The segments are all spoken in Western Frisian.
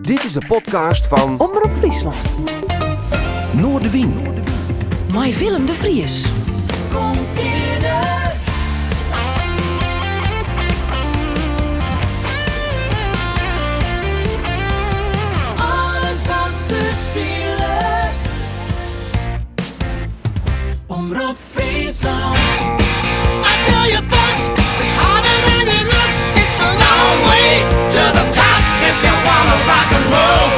Dit is de podcast fan Omrop Fryslân. Noardewyn. Mei Willem de Vries. Kom fierder. Alles wat der spilet. Omrop Fryslân. I tell you folks, it's harder than it looks. It's a long way to the top if you wanna rock and roll.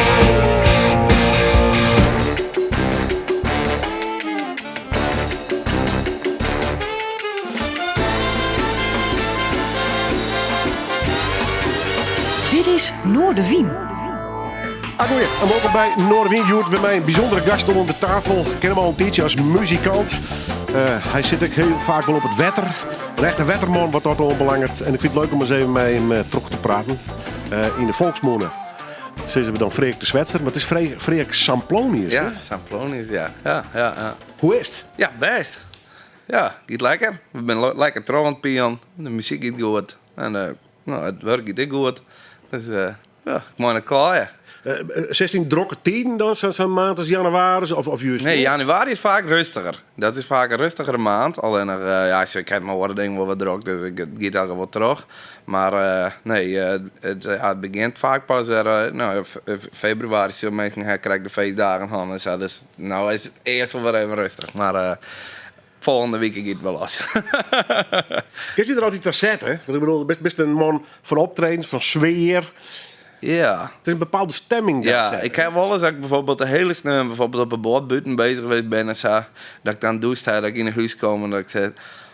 Dit is Noardewyn. Agoeie en wolkom by Noardewyn. Hjoed wer mei in bysûndere gast oan de tafel. Ik ken him al in tiidsje as muzikant. Eh, hy sit ek hiel faak wol op it wetter. In echte wetterman wat dat oanbelanget. En ik fyn it leuk om ris even mei him eh, troch te praten. Eh, yn de folksmûne sizze we dan Freark de Swetser, mar it is Freark Samplonius. Ja, hè? Samplonius, ja. Ja, ja, ja. Hoe is it? Ja, bêst. Ja, giet lekker. We binne lekker troch oan it pielen. De muzyk giet goed. En eh, no, it wurk giet ek goed. Dus eh, Ja, ik mei net kleie. Sitst yn drokke tiden dan, sa'n maand as jannewaris of, of juist Nee, net? januari is faak rêstiger. Dat is faak in rêstigere maand. Allinnich, ja, ik ha mei oare dingen wol wat drok, dus it giet elke wol troch. Mar nee, it, ja, it begjint faak pas wer, no, febrewaris sille minsken ha krekt de feestdagen hân en sa. Dus no is it earst wol wer even rêstich. Mar folgjende wike giet it wer los. Kinst dy der altyd ta sette? Want ik bedoel, bist in man fan optredens, fan sfear. Ja. It is in bepaalde stemming dêr Ja, sette. ik ha wolris dat ik bijvoorbeeld de hiele sneon bijvoorbeeld op 'e boat bûten bezich west bin en sa, dat ik dan dûst ha, dat ik yn 'e hûs kom en dat ik sis,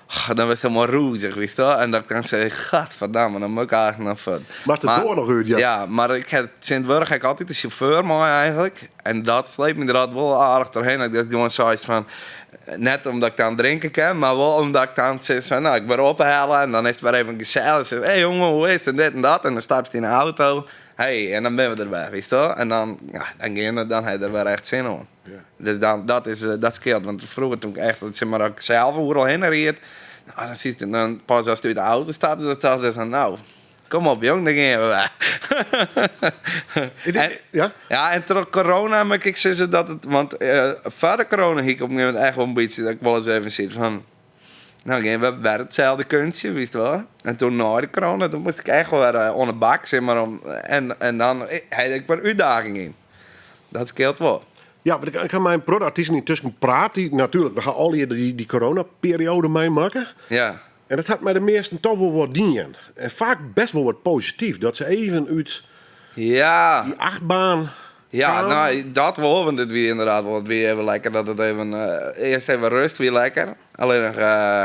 oh, dan wurdst helemaal rûzich, witst wel? En dat ik dan sis, gadverdamme, dan moat ik eigentlik noch fuort. Moatst de doar noch út, ja. Ja, mar ik ha tsjintwurdich ha ik altyd in sjauffeur mei eigentlik. En dat sleept my der altyd wol aardich trochhinne. Dat ik dus gewoan seis fan, Net omdat ik dan drinke kin, mar wol omdat ik dan sis fan, no, ik wurd ophelle en dan is it wer even gesellich. Sis, hey jongen, hoe is it en dit en dat. En dan stapst yn de auto, hey, en dan binne we der wer, witst wol. En dan, ja, dan gean we, dan ha je der wer echt sin oan. Dus dan, dat is, dat skeelt. Want froeger toen ik echt, sis mar, as ik sels oeral hinne ried, no, dan siest dan pas ast út de auto stapt, dan tocht ik fan, no, Kom op jong, dan gean we wer. En, ja? Ja, en troch corona moat ik sizze dat it, want eh, foar de corona hie ik op in gegeven momint echt wol in bytsje dat ik wolris even siet fan, no gean we wer itselde kunstje, witst wol. En toen nei de corona, toen moast ik echt wol wer eh, oan de bak, sis mar, om, en, en dan eh, ha ik wer útdaging yn. Dat skeelt wol. Ja, want ik ha mei in protte artysten yntusken praat. Dy, natuerlik, we ha allegear dy, dy coronaperiode meimakke. Ja. En dat hat mei de measten toch wol wat dien. En faak best wol wat posityf. Dat se even út Ja. dy achtbaan Ja, kamen. no, dat wol, want it wie ynderdaad wol, it wie even lekker dat it even, eh, earst even rêst wie lekker. Allinnich, eh,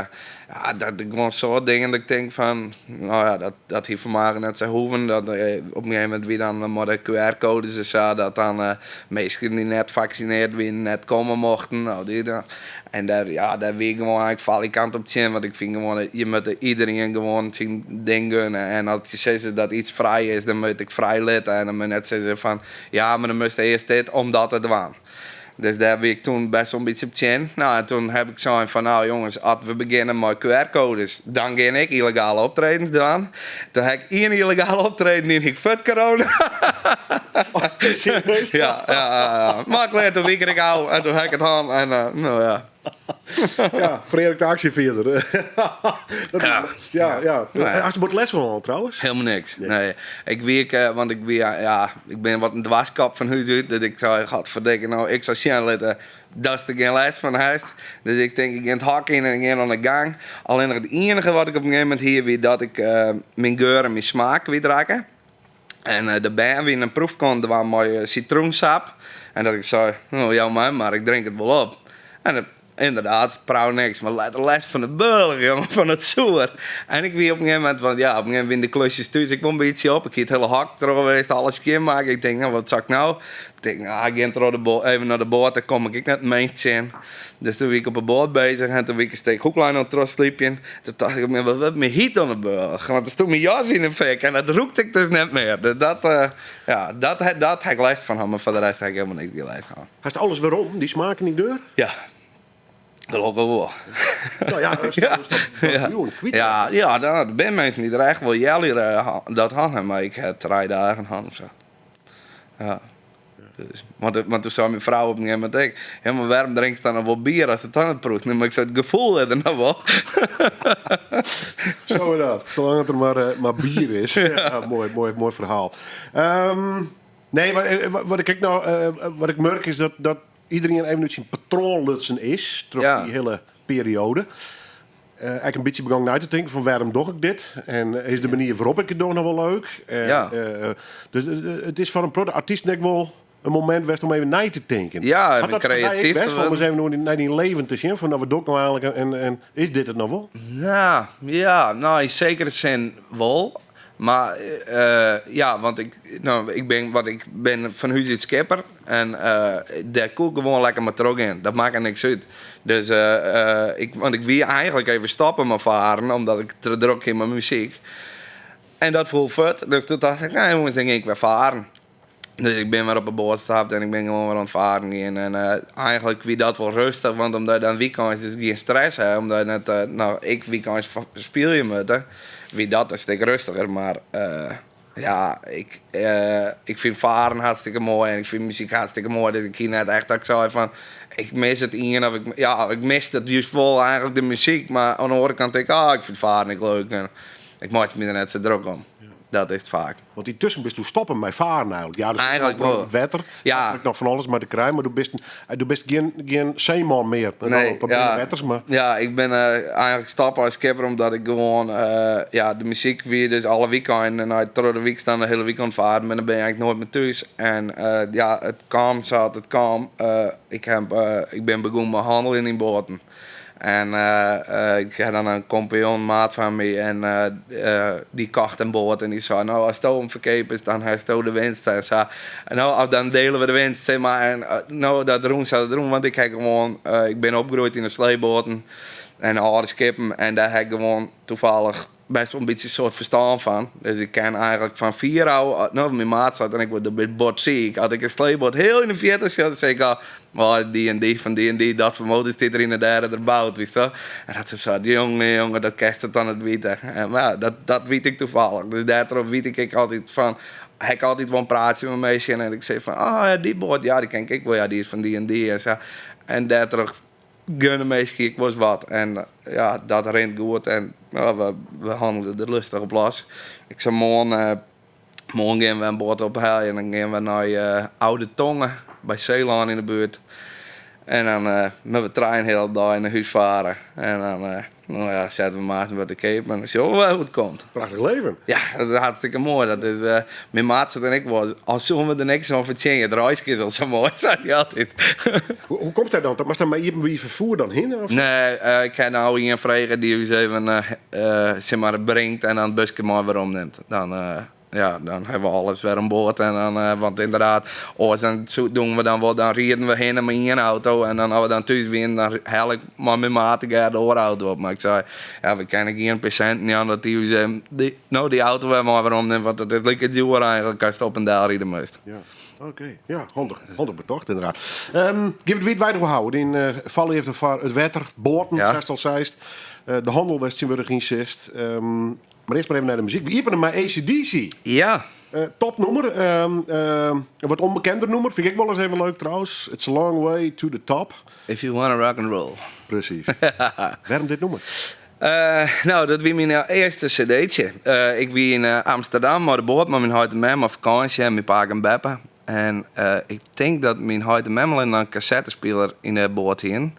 ja, dat ik gewoan soad dingen dat ik tink fan, no ja, dat, dat hie foar my net sa hoeven. Dat, eh, op in gegeven momint wie dan mei de QR-koades en sa, dat dan eh, minsken dy't net faksinearre wienen net komme mochten. No, dy dan. En dêr, ja, dêr wie ik gewoan eigentlik falikant op tsjin, want ik fyn gewoan, je moatte iederien gewoan syn ding gunne. En as je sizze dat iets frij is, dan moat ik frij litte. En dan moat je net sizze fan, ja, mar dan moatst earst dit om dat te dwaan. Dus dêr wie ik toen best wol in bytsje op tsjin. No, en toen ha ik sein fan, no jonges, as we begjinne mei QR-koades, dan gean ik yllegale optredens dwaan. Toen ha ik ien yllegaal optreden dien, ik foar corona. Serieus? Ja, ja, ja. Mar klear, toen wie ik der ôf en toen ha ik it hân en eh, no ja. Ja, Freark de aksjefierder. Dat- Ja. ja, ja. Ja. Hast der bot lêst fan hân trouwens? Helemaal niks. Nee. Ik wie ek, eh, want ik wie, ja, ik bin wat in dwarskop fan hús út. Dat ik sei, godverdikke, no, ik sil sjen litte datst der gjin lêst fan hast. Dus ik tink, ik gean it hok yn en ik gean oan de gang. Allinnich it iennige wat ik op in gegeven momint hie, wie dat ik eh, myn geur en myn smaak kwytrakke. En eh, de bern wienen in proefke oan it dwaan mei eh, sitroensap. En dat ik sei, no, jou my mar, ik drink it wol op. En it, ynderdaad, prau niks, mar letter lêst fan de bealch, jonge, fan it soer. En ik wie op in gegeven momint, want ja, op in gegeven momint wienen de klusjes thús ek wol in bytsje op. Ik hie it hiele hok troch west, alles skjinmakke. Ik tink, no, wat sil ik no? Ik tink, no, ik gean troch de bo-, even nei de boat, dêr kom ik ek net in minsk tsjin. Dus toen wie ik op 'e boat bezich en toen wie ik in stik hoeklijn oan it trochslypjen. Toen tocht ik op my, wat wurdt my hyt oan 'e bealch? Want der stûn myn jas yn 'e fik en dat rûkte ik dus net mear. Dus dat, eh, ja, dat, dat ha ik lêst fan hân, mar foar de rest ha ik helemaal niks gjin lêst hân. Hast alles werom, dy smaak en dy geur? Ja, gelokkich wol. No ja, dat is dat bliuwen kwyt. Ja, ja, der binne minsken dy't der echt wol healjier dat hân ha, mar ik ha 3 dagen hân of sa. Ja. Dus, want, want toen zei mijn vrouw op een gegeven moment ik, ja, maar waarom drink je dan nog wel bier als het dan het proeft? Nee, maar ik zei, het gevoel is er nog wel. Zo dat. Zolang het er maar, maar bier is. Ja. mooi, mooi, mooi verhaal. Nee, maar, wat ik nou, wat ik merk is dat iedereen even uit zijn patroon lutsen is. Door die hele periode. Eigenlijk een beetje begon uit te denken van waarom doe ik dit? En is de manier waarop ik het doe nog wel leuk? En, dus het is voor een protte artiest denk ik wel een moment geweest om even na te denken. Ja, Had even dat voor mij creatief best te wel om eens worden. even naar die leven te zien van nou, wat doe ik nou eigenlijk en is dit het nog wel? Nou, ja, nou in zekere zin wel. Maar ja, want ik, nou, ik ben, wat ik ben van huis uit skipper. En daar koel ik gewoon lekker maar terug in. Dat maakt er niks uit. Dus, ik, want ik wil eigenlijk even stoppen met varen, omdat ik te druk in mijn muziek. En dat voelt vet. Dus toen dacht ik, nou jongens, denk ik weer varen. Dus ik ben weer op een boot gestapt en ik ben gewoon weer aan het varen gaan. En eigenlijk wie dat wel rustig, want omdat dan weekends is geen stress hè, omdat net, nou, ik weekends speel je met, hè, wie dat een stuk rustiger. Maar ja, ik vind varen hartstikke mooi en ik vind muziek hartstikke mooi. Dus ik hier net echt dat ik zei van, ik mis het in of ik, ja, ik mis het juist vol eigenlijk de muziek. Maar aan de andere kant denk ik, ah, ik vind varen niet leuk en ik maak het me er net zo druk om. Dat is het vaak. Want die tussen bist toen stoppen met varen eigenlijk. Ja, dus Eigenlijk nog wel. het water. Ja. Nog van alles maar de kruim. Maar du bist geen zeeman meer. Nee, op ja. wetters, maar... Ja, ik ben eigenlijk stappen als skipper omdat ik gewoon, ja, de muziek weer dus alle weekenden. En nou, door de week staan de hele weekend varen, maar dan ben je eigenlijk nooit meer thuis. En ja, het kwam zat, het kwam. Ik ben begonnen met handel in die boten. En ik had dan een compagnon, maat van me, en die kocht een boot en die zei, nou, als het om verkeerd is, dan heeft het de winst. En zei, en nou, dan delen we de winst, zeg maar. En nou, dat doen ze dat doen, want ik heb gewoon, ik ben opgegroeid in de sleeboten en oude skippen en daar heb ik gewoon toevallig best wel een beetje een soort verstand van. Dus ik ken eigenlijk van 4 oude, nou, mijn maat zat en ik word op bord ziek. Had ik een sleeboot heel in de 40 zat, dan zei ik al, oh, die en die van die en die, dat vermogen zit er in de derde erbouwd, weet je wel. En dat is zo, die jongen, jongen, dat kerst het dan het weten. En, maar ja, dat weet ik toevallig. Dus daardoor weet ik altijd van, ik altijd wel een praatje met meisje en ik zei van, ah, ja, die boot, ja, die ken ik wel, ja, die is van die en die en zo. En daardoor gunnen meisje, ik was wat. En ja, dat rent goed en ja, we handelen er lustig op los. Ik zei, morgen gaan we een boot ophalen en dan gaan we naar Oude Tongen bij Zeeland in de buurt. En dan met de trein heel dag in de huis varen. En dan nou ja, zetten we maar wat de cape en dan zien we wel hoe het komt. Prachtig leven. Ja, dat is hartstikke mooi. Dat is, mijn maat zat en ik was, als zullen we er niks aan verdienen, het reisje is al zo mooi, zei hij altijd. Hoe komt dat dan? Was dat maar iemand wie vervoer dan heen? Of? Nee, ik heb nou iemand vragen die u even zeg maar, brengt en dan het busje maar weer omneemt. Dan ja, dan hebben we alles weer aan boord. En dan, want inderdaad, oh, dan zo doen we dan wel, dan rijden we heen met één auto. En dan als we dan thuis zijn, dan haal ik maar mijn maat de auto op. Maar ik zei, ja, we kennen geen patiënt niet aan dat die, die, nou, die auto weer maar weer omneemt. Want dat is lekker duur eigenlijk als je op een dal rijden moest. Ja, oké. Ja, handig betocht inderdaad. Geef het wie het wij houden. In Vallen heeft het wetter, boorten, zes al zeist. De handel was zien geen zest. Maar eerst maar even naar de muziek. We openen maar AC/DC. Topnoemer. Een wat onbekender noemer. Vind ik wel eens even leuk trouwens. It's a long way to the top. If you wanna rock and roll. Precies. Waarom dit nummer? Nou, dat was mijn eerste cd'tje. Ik was in Amsterdam, maar de boot met mijn huid en mem op vakantie en mijn pa en beppe. En ik denk dat mijn huid en mem al een cassettespeler in de boot hing.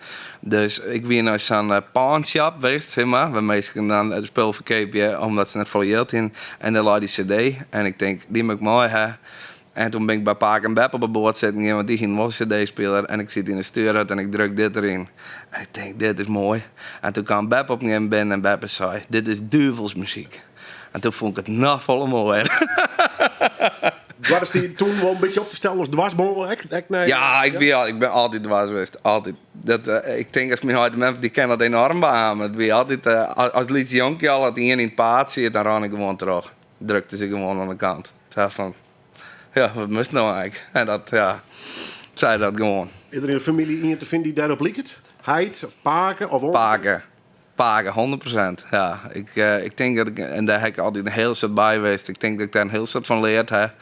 Dus ik was naar zo'n pawnshop geweest, zeg maar, waar mensen dan het spul verkopen, omdat ze net vol geld hingen. En daar lag die cd. En ik denk, die moet ik mooi hebben. En toen ben ik bij Paak en Bep op het boord zitten gegaan, want die ging wel cd-speler. En ik zit in de stuurhut en ik druk dit erin. En ik denk, dit is mooi. En toen kwam Bep op me binnen en Bep zei, dit is duivelsmuziek. En toen vond ik het nog volle mooier. Waar is die toen wel een beetje op te stellen als dwarsboom? Echt, nee. Ja, ik ben altijd dwars geweest. Altijd. Dat ik denk als mijn hart mensen die kennen dat enorm beamen. Het wie altijd, als Lies Jonkie al had in het paard zit, dan ran ik gewoon terug. Drukte ze gewoon aan de kant. Ik zei van, ja, wat moest nou eigenlijk? En dat, ja, zei dat gewoon. Is er in de familie iemand te vinden die daarop liekt? Heid of Paken of onkel? Paken. Paken, 100%. Ja, ik denk dat ik, en daar heb ik altijd een heel soort bij geweest. Ik denk dat ik daar een heel soort van leerd heb.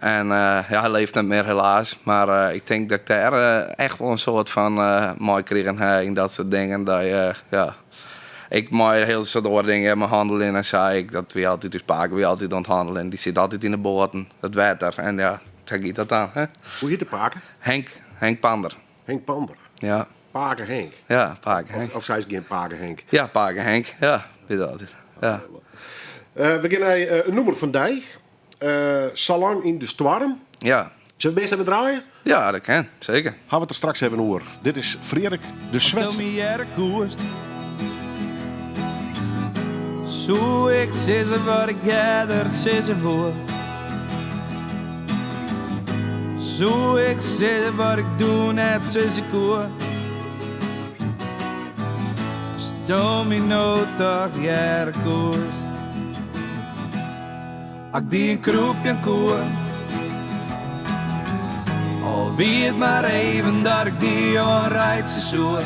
En ja, hy leeft net mear helaas. Mar ik tink dat ik dêr echt wol in soad fan meikrigen ha yn dat soart dingen. Dat je, ja, ik mei in hiel soad oare dingen, mei hanneljen en sa. Ik, dat wie altyd, ús pake wie altyd oan it hanneljen. Dy sit altyd yn de boaten, it wetter. En ja, sa giet dat dan. Hè? Hoe hjit de pake? Henk, Henk Pander. Henk Pander? Ja. Pake Henk? Ja, pake Henk. Of seist gjin pake Henk? Ja, pake Henk, ja, wie dat altyd. Ja. We gean nei in nûmer fan dy. Salang yn de stoarm. Ja. Sille we earst even draaie? Ja, dat kin, seker. Hawwe we it der straks even oer. Dit is Freark de Swetser. Soe ik sizze wat ik earder sizze woe? Soe ik sizze wat ik doe net sizze koe? Asto my no toch hearre koest. As ik dy in krûp jaan koe. Al wie it mar even dat ik dy oanreitsje soe.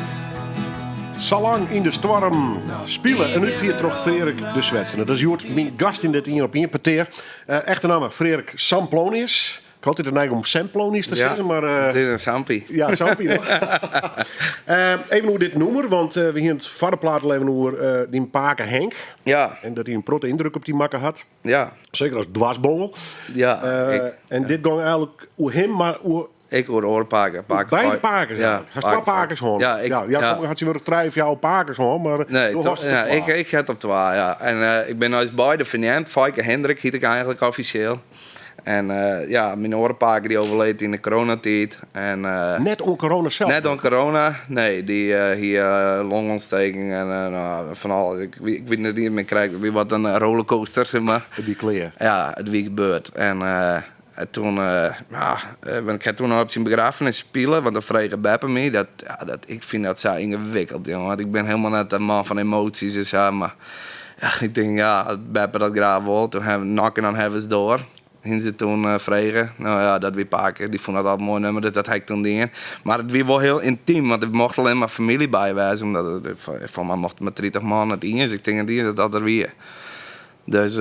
Salang yn de stoarm spile en útfierd troch Freark de Swetser. Dat is hjoed myn gast yn dit ien op ien petear. Echte namme Freark Samplonius. Ik ha altyd de neiging om Semplonius te sizzen, mar... It is in Sampie. Ja, Sampie noch. Even oer dit nûmer, want we hiene it foar de plaat al even oer dyn pake Henk. Ja. En dat hy in protte yndruk op dy makke hat. Ja. Seker as dwarsbongel. Ja, ik, En dit gong eigentlik oer him, mar oer... Ek oer oare pake. Pake Beide pakes Ja, eigentlik. Hast twa pakes hân? Ja, ik, Ja, ja, sommigen hat tsjintwurdich trije, fjouwer pakes hân, mar Nee, do hast ja, twa. ik ha op twa, ja. En ik bin eins beide ferneamd. Feike Hendrik hiet ik eigentlik offisjeel. En ja, myn oare pake dy overleed yn de coronatiid. En, Net oan corona sels? Net oan corona, nee. Dy hie longontsteking en no, fan alles. Ik, ik wit net iens mear krekt. It wie wat in rollercoaster, sis mar. It wie klear? Ja, it wie gebeurd. En toen, ja, want ik ha toen noch op syn begraffenis spile, want dan frege beppe my. Dat, ja, dat, ik fyn dat sa yngewikkeld, jonge. Want ik bin hielendal net in man fan emoasjes en sa, mar ja, ik tink, ja, as beppe dat graach wol, toen ha we Knockin' on Heaven's Door, hiene se toen frege. No ja, dat wie pake, dy fûn dat al in moai nûmer, dus dat ha ik toen dien. Mar it wie wol hiel yntym, want der mocht allinne mar famylje by wêze, omdat it, foar my mocht mar 30 man net iens. Ik tink net iens dat dat der wie. Dus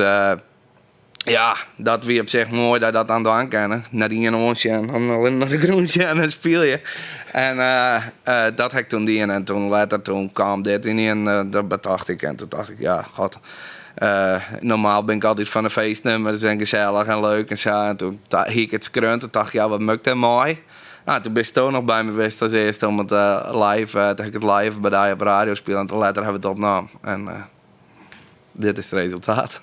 ja, dat wie op sich moai dat dat dan dwaan kinne. Net ien oansjen, allinne nei de grûn sjen en spylje. En dat ha ik toen dien en toen letter toen kaam dit ynienen, dat betocht ik en toen tocht ik, ja, god. Normaal bin ik altyd fan de feestnummers en gesellich en leuk en sa. En toen hie ik it skreaun, toen tocht ik, ja, wat moat ik dêrmei? Nou, toen bisto noch by my west as earste om it live, toen ha ik it live by dy op radio spile en toen letter ha we it opnaam. En dit is it resultaat.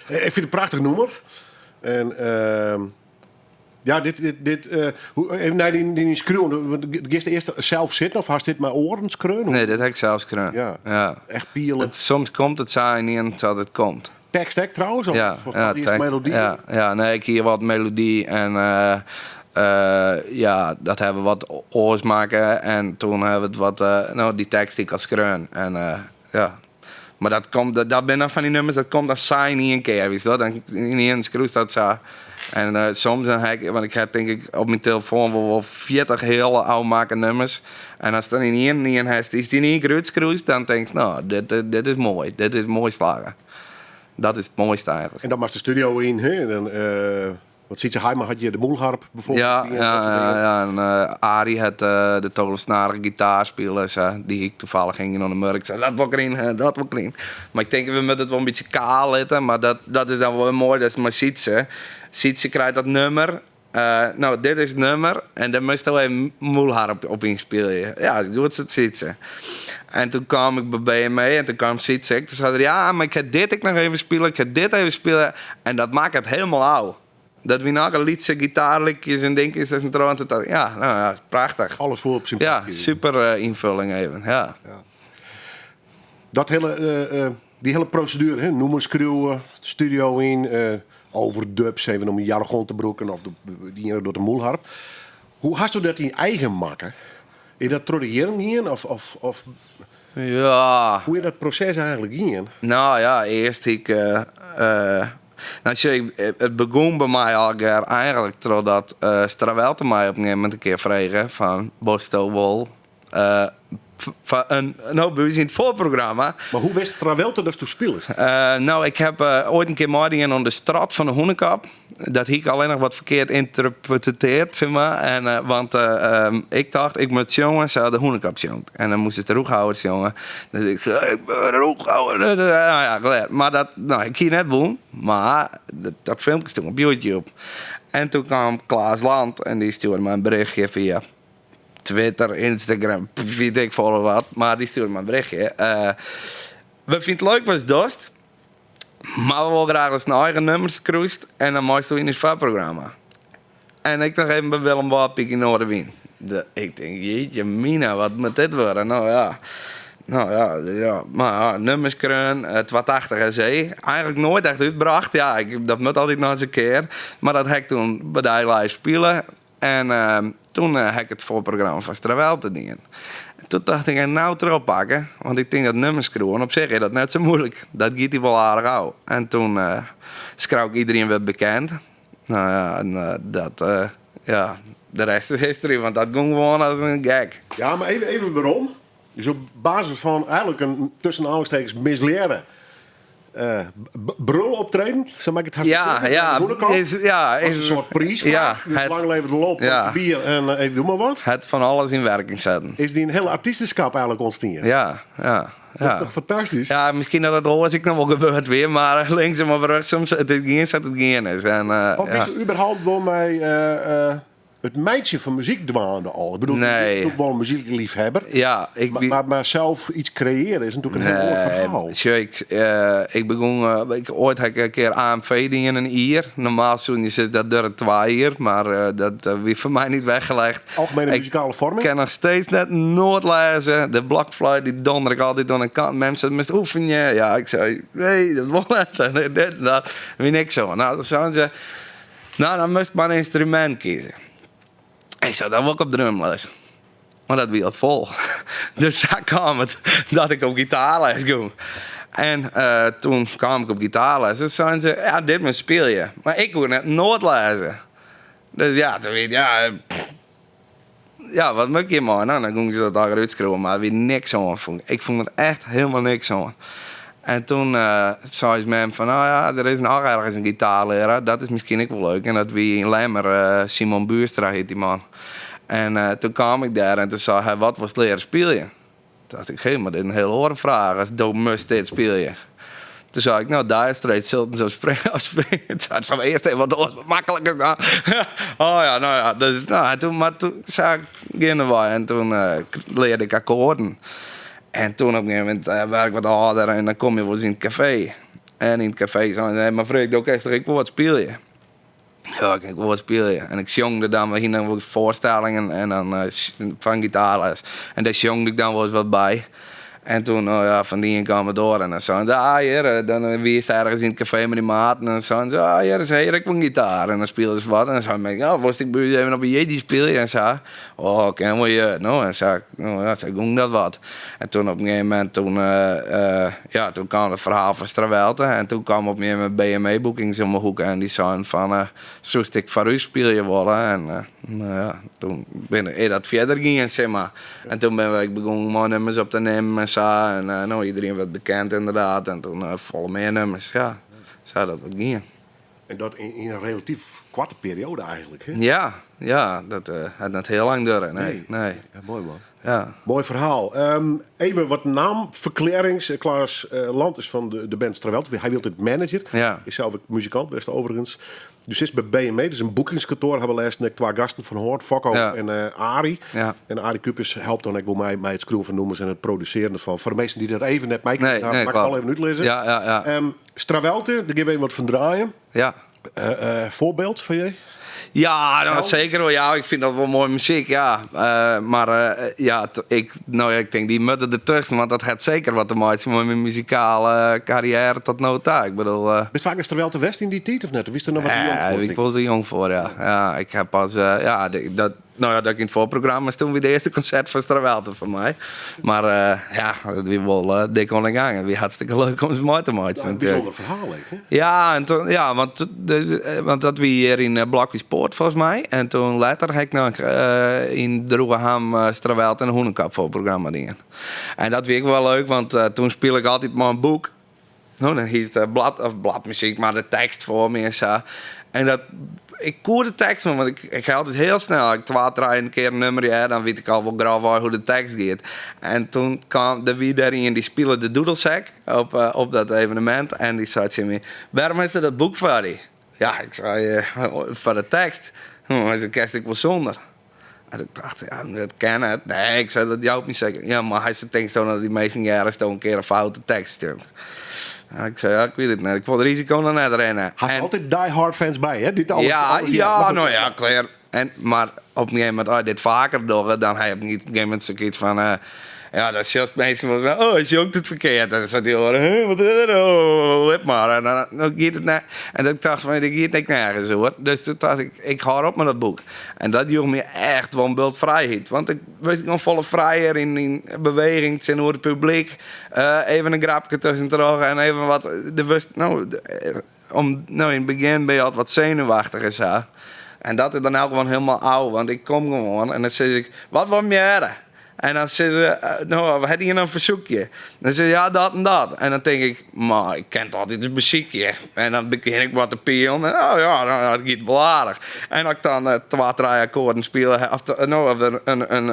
Ik fyn it in prachtich nûmer. En ja, dit, dit, dit, hoe, even nei dyn, dyn skriuwen. Want giest earst sels sitten of hast dit mei oaren skreaun? Nee, dit ha ik sels skreaun. Ja. Ja. Echt pielen. Soms komt it sa ynienen sa't it komt. Tekst ek trouwens? Of, Ja, of ja, eerst tekst. melody? Ja, ja, nee, ik hie wat melody en ja, dat ha we wat oars makke. En toen ha we it wat, no, dy tekst hie ik al skreaun. En ja. Mar dat komt, dat, dat binne dan fan dy nummers, dat komt dan sa yn ien kear, witst wol. Dan ynienen skriuwst dat sa. En soms dan ha ik, want ik ha tink ik op myn telefoan wol 40 hiele ôfmakke nummers. En ast dan ynienen ien hast dy'tst yn ien kear útskriuwst, dan tinkst, no, dit is moai, dit is moai slagge. Dat is it moaiste eigentlik. En dan moatst de studio yn, hè? En dan, want Sytze Haima hat hjir de mûlharp bijvoorbeeld. Ja, Die en ja, dat soort ja, dingen. ja. En Arie hat de tolvesnarige gitaar spile, sa. Dy hie ik toevallig hingjen oan de muorre. Ik sei, dat wol ik deryn, hè, dat wol ik deryn. Mar ik tink, we moatte it wol in bytsje kaal litte. Mar dat is dan wol moai, dat is mei Sytze. Sytze krijt dat nummer. No, dit is it nummer. En dêr moatsto even mûlharp op ynspylje. Ja, is goed, seit Sytze. En toen kwam ik by BME en toen kwam Sytze ek. Toen sei er, ja, mar ik ha dit ek noch even spile, ik ha dit even spile. En dat makke it hielendal ôf. Dat wie noch in lytse gitaarlikjes en dinkjes en troch. En toen dacht ik, ja, nou ja, prachtich. Alles foel op syn Ja, plakje. super ynfulling even, ja. Ja. Dat hele, dy hele proseduere, hè? Nûmer skriuwe, studio yn, overdubs, even om jargon te brûken, of dy iene docht de mûlharp. Hoe hasto dat dyn eigen makke? Is dat troch de jierren gien? Of Ja. hoe is dat proses eigentlik gien? Nou ja, earst hie ik, nou, sjoch, ik, it begûn by my allegear eigentlik trochdat Strawelte my op in gegeven momint in kear frege fan, wolsto wol Foar in, no, by ús yn it foarprogramma. Mar hoe wist Strawelte datsto spilest? No, ik heb oait in kear meidien oan de Strat fan de Hûnekop. Dat hie ik allinnich wat ferkeard ynterpreteard, sis mar. En, want ik tocht, ik moat sjonge sa't de Hûnekop sjongt. En dan moast it de Rûchhouwer sjonge. Dus ik sei, ik ben Rûchhouwer. Nou ja, klear. Mar dat, no, ik hie net wûn. Mar dat filmke stond op YouTube. En toen kwam Klaas Land en dy stjoerde my in berichtje fia Twitter, Instagram, wit ik folle wat. Mar dy stjoerde my in berichtje. We fine it leuk watst dochst, mar we wolle graach datst in eigen nûmer skriuwst en dan meisto yn ús foarprogramma. En ik noch even by Willem Wâldpyk yn Noardewyn. De, ik tink, jeetje mina, wat moat dit wurde? No ja, no ja, ja, mar ja, nûmer skreaun, 280 SE. Eigenlik noait echt útbrocht. Ja, ik, dat moat altyd noch ris in kear. Mar dat ha ik toen by dy live spile. En toen ha ik it foarprogramma fan Strawelte dien. En toen tocht ik, en nou trochpakke, want ik tink dat nûmers skriuwen, op sich is dat net sa muoilik. Dat giet dy wol aardich ôf. En toen skreau ik Iedereen Wordt Bekend. Nou ja, en dat, ja, de rest is history, want dat gong gewoan as in gek. Ja, mar even, even werom. Dus op basis fan eigenlik in tussen oanhalingstekens mislearre bruloptreden, sa mei ik it hast Ja, ja, is, ja, is in soart priisfraach. Ja, dus lang leve de lol, ja. bier en ik doe mar wat. Het fan alles yn werking setten. Is dyn hiele artysteskap eigenlik ûntstien? Ja, ja. Dat is toch fantastysk? Ja, miskien dat it oars ek noch wol gebeurd wie, mar linksom of rjochtsom, it is gien sa't it gien is. En, Want ja. bist überhaupt wol mei it meitsjen fan muzyk dwaande al? Ik bedoel, Nee. je bist wol in muzykleafhawwer. Ja, ik Mar, wie- mar, mar sels yts kreëarje is natuerlik in hiel oar ferhaal. Sjoch, ik, ik begûn, ik, oait ha ik in kear AMV dien in jier. Normaal soene je sizze dat duorret twa jier, mar dat wie foar my niet weggelegd. Algemene Ik muzikale vorming? kin noch steeds net noat lêze. De blokfluit die donder ik altyd oan de kant. Minsken moatst oefenje. Ja, ik sei, nee, dat wol net. En dit en dat. Wie niks oan. Nou, dan seinen se, Nou, dan moatst mar in ynstrumint kieze. Ik sei, dan wol ik op drumles. Mar dat wie al fol. Dus sa kaam it dat ik op gitaarles gong. En toen kaam ik op gitaarles en seinen se, ja, dit moatst spylje. Mar ik koe net noat lêze. Dus ja, toen wie it, ja, ja, wat moat ik hjirmei? Nou, dan gongen se dat allegear útskriuwen, mar der wie niks oan. Ik fûn der echt hielendal niks oan. En toen sei ús mem fan, nou ja, der is noch ergens in gitaarlearaar, dat is miskien ek wol leuk. En dat wie yn Lemmer, Simon Buurstra hiet dy man. En toen kaam ik dêr en toen sei hy, wat wolst leare spyljen? Toen dacht ik, hé, mar dit is in hiel oare fraach as do moatst dit spylje. Toen sei ik, no, Dire Straits, Sultans of Swing. Toen sei ik, earst even wat oars, wat makliker dan. Oh ja, no ja, dus, no, en toen, mar toen sa geandewei en toen learde ik akkoarden. En toen op in gegeven momint waard ik wat âlder en dan komme je wolris yn it kafee. En yn it kafee seinen se, mar Freark, do kinst toch ek wol wat spylje? Ja, ik kin wol wat spylje. En ik sjongde dan, we hiene dan wol foarstellingen en dan fan gitaarles. En dêr sjongde ik dan wolris wat by. En toen, no ja, fan de ien kaam it oar. En dan seinen se, ah hjir, dan wiest ergens yn it kafee mei dy maten. En dan seinen se, ah hjir is hjir ek wol in gitaar. En dan spilen se wat. En dan sei ik, oh, wolst ek by ús even op 'e jierdei spylje en sa. Oh, kin wol je. No, en sa, no ja, sa gong dat wat. En toen op in gegeven momint, toen, ja, toen kaam it ferhaal fan Strawelte. En toen kaam op in gegeven momint BME Bookings om 'e hoeke en dy seinen fan, soest ek foar ús spylje wolle? En no ja, toen bin, is dat fierder gien, sis mar. En toen binne we ek begûn mei nummers op te nimmen en sa. En no, Iedereen Wordt Bekend inderdaad. En toen folle mear nummers, ja. Sa dat wat gien. En dat yn in relatyf koarte perioade eigenlik, hè? Ja, ja, dat hat net hiel lang duorre, nee, nee. Ja, moai man. Ja. Moai ferhaal. Even wat naamferklearrings. Klaas Land is fan de band Strawelte. Hy wie altyd manager. Ja. Is sels ek muzikant west overigens. Dus is by BME, dus in boekingskantoar, hawwe we lêsten ek twa gasten fan hân, Fokko Ja. en Arie. Ja. En Arie Kupers helpt dan ek wol mei, mei it skriuwen fan nûmers en it produsearjen derfan. Foar de minsken dy't dat even net meikrigen Nee, hawwe, nee, mag ik klopt. al even útlizze. Ja, ja, ja. Strawelte, dêr gean we even wat fan draaien. Ja. Foarbyld foar je? Ja, no, seker wol. Ja, ik fyn dat wol moaie muzyk, ja. Mar ja, ik, no ja, ik tink dy moatte der tusken, want dat hat seker wat te meitsjen mei myn muzikale karriêre tot no ta. Ik bedoel, Bist faak nei Strawelte west yn dy tiid of net? Of wiest der noch wat te jong Nee, foar? ik was der jong foar, ja. Ja, ik ha pas, ja, dat. No ja, dat ik yn it foarprogramma stûn wie it earste konsert fan Strawelte foar my. Mar ja, it wie wol dik oan de gang. It wie hartstikke leuk om se mei te meitsjen. Ja, in bysûnder ferhaal ek, hè? Ja, en toen, ja, want, dus, want dat wie hjir yn Blokhúspoart folgens my. En toen letter ha ik noch yn Droegeham Strawelte en de Hûnekop foarprogramma dien. En dat wie ek wol leuk, want toen spile ik altyd mei in boek. No, dan hiest de blad, of bladmuzyk, mar de tekst foar my en sa. En dat, ik koe de tekst wol, want ik, ik ha altyd hiel snel, ik twa, trije kear in nummer hear, dan wit ik al wol grofwei hoe't de tekst giet. En toen kaam, der wie dêr ien dy spile de doedelsek op, op dat evenemint en dy sei tsjin my, Wêrom hast dat boek foar dy? Ja, ik sei, foar de tekst. Hy sei, kinst ek wol sûnder. En ik dacht, ja, dat kin net. Nee, ik sei, dat jout my seker. Ja, mar hy sei, tinksto dat dy minsken hearre asto in kear in foute tekst stjoert? Ja, ik sei, ja, ik wit it net. Ik wol it risiko noch net rinne. Hast En- altyd die-hard fans by, hè? Dy't alles, ja, alles ja, Maar goed. no ja, klear. En, mar op in gegeven momint, as je dit faker dogge, dan ha je op in gegeven momint sokyts fan, ja, dan sjochst minsken wol sa, oh, hy sjongt it ferkeard. En dan sit dy oare, huh, wat is dit? Oh, lit mar. En dan, dan giet it net. En ik tocht fan, dit giet ek nergens oer. Dus toen tocht ik, ik hâld op mei dat boek. En dat joech my echt wol in bult frijheid. Want ik wist gewoan folle frijer yn beweging tsjinoer it publyk. Even in grapke tuskentroch en even wat. Der wurdst, no, om, no, yn it begjin bin je altyd wat senuwachtich en sa. En dat is dan elk gewoan hielendal ôf, want ik kom gewoan en dan sis ik, wat wol jim hearre? En dan sizze se, no, hat ien in fersoekje? Dan sizze se, ja, dat en dat. En dan tink ik, mar ik kin it altyd ris besykje. En dan begjin ik wat te pielen. En, oh ja, no, dat giet wol aardich. En as ik dan twa, trije akkoarden spile ha, of, no, of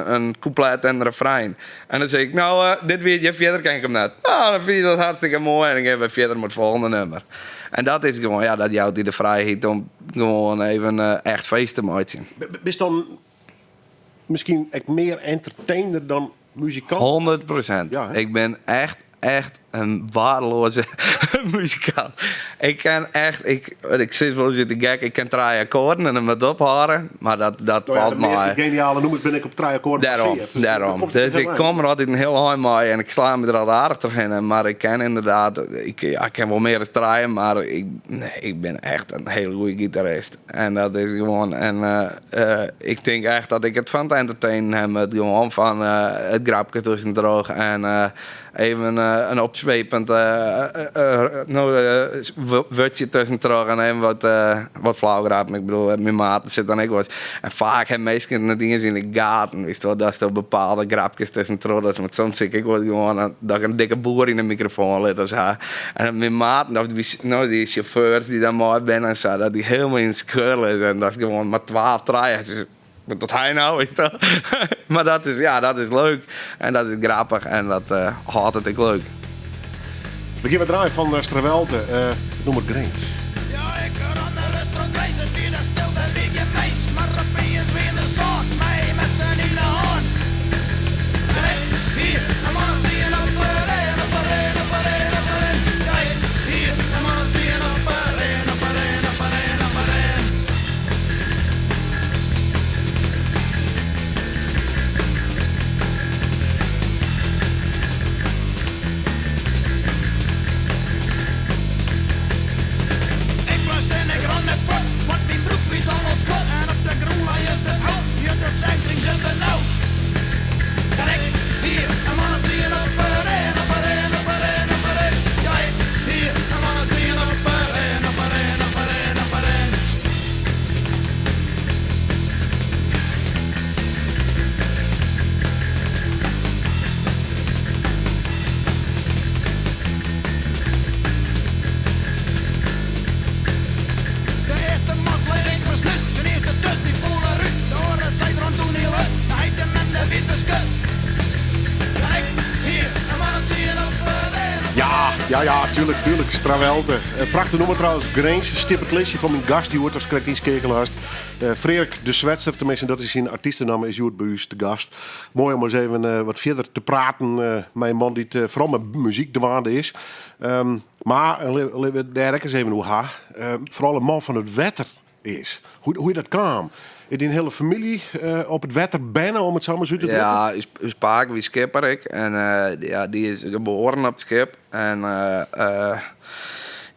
in kûplet en in refrein. En dan sis ik, no, dit wie it, hjir fierder ken ik him net. No, dan fine se dat hartstikke moai en dan gean we fierder mei it folgjende nummer. En dat is gewoan, ja, dat jout dy de frijheid om gewoan even echt feest te meitsjen. Bist dan miskien ek mear entertainer dan muzikant? 100%. Ja, hè? Ik bin echt, echt in waardeloaze muzikant. Ik kin echt, ik, ik sis wolris út de gek, ik kin trije akkoarden en dan moat it ophâlde. Mar dat, dat No ja, falt de measte mei. geniale nûmers binne ek op trije akkoarden Dêrom, basearre. Dus dan dêrom. komst der Dus hiel ik ein. kom der altyd in hiel ein mei en ik sla my der altyd aardich trochhinne. Mar ik kin ynderdaad, ik, ja, ik kin wol mear as trije, mar ik, nee, ik bin echt in hiele goede gitarist. En dat is gewoan, en ik tink echt dat ik it fan it entertainen ha moat. Gewoan fan it grapke tuskentroch en even in opswepend no, wurdsje tuskentroch en even wat, wat flau grappen. Ik bedoel, myn maten sitte dan ek wolris. En faak ha minsken it net iens yn de gaten, witst wol, datsto bepaalde grapkes tuskentroch dochst. Want soms sit ik ek wolris gewoan dat ik in dikke boer yn de mikrofoan lit of sa. En myn maten, of dy, no, dy sjauffeurs dy't dan mei binne en sa, dat dy hielendal yn de skeur lizze en dat is gewoan mar twa of trije. Dus, wat docht hy no? Witst wol? Mar dat is, ja, dat is leuk en dat is grappich en dat hâldt it ek leuk. We gean wat draaien fan Strawelte, it nûmer Grins. Ja, ik rûn de restaurant Grins, it wie der stil, der wie gjin mins, mar opiens wie der sân mei messen yn de hân. En ik hie in man of tsien op 'e rin, op 'e rin, op 'e rin, op 'e rin. Ja, ik hie in man of tsien op 'e rin, op 'e rin, op 'e rin, op 'e rin. Ik moast en ik rûn net fuort, want myn broek wie dan al skot. En op de grûn lei in stik hout, ja, dat sei Grins it benaud. En ik hie in man of tsien op 'e rin, op 'e rin, op 'e rin, op 'e rin. Ja, ik hie in man of tsien op 'e rin, op 'e rin, op 'e rin, op 'e rin. De earste man sleet ik beslút, syn earste tus dy foel derút. De oare sei der oan toen hiel hurd, de heit en mem de wiete skut. En ik hie in man of tsien op 'e rin, op 'e Ja, ja, ja, tuurlijk, tuurlijk. Strawelte. Prachtich nûmer trouwens. Grins, stip it listje fan myn gast hjoed, ast krekt ynskeakele hast. Freark de Swetser, teminsten dat is syn artystenamme, is hjoed by ús te gast. Moai om ris even wat fierder te praten mei in man dy't foaral mei muzyk dwaande is. Mar litte we it dêr ek ris even oer ha. Foaral in man fan it wetter is. Hoe is dat kaam? Is dyn hiele famylje op it wetter berne, om it sa mar ris út te drukken? Ja, ús pake wie skipper ek. En ja, dy is geboaren op it skip. En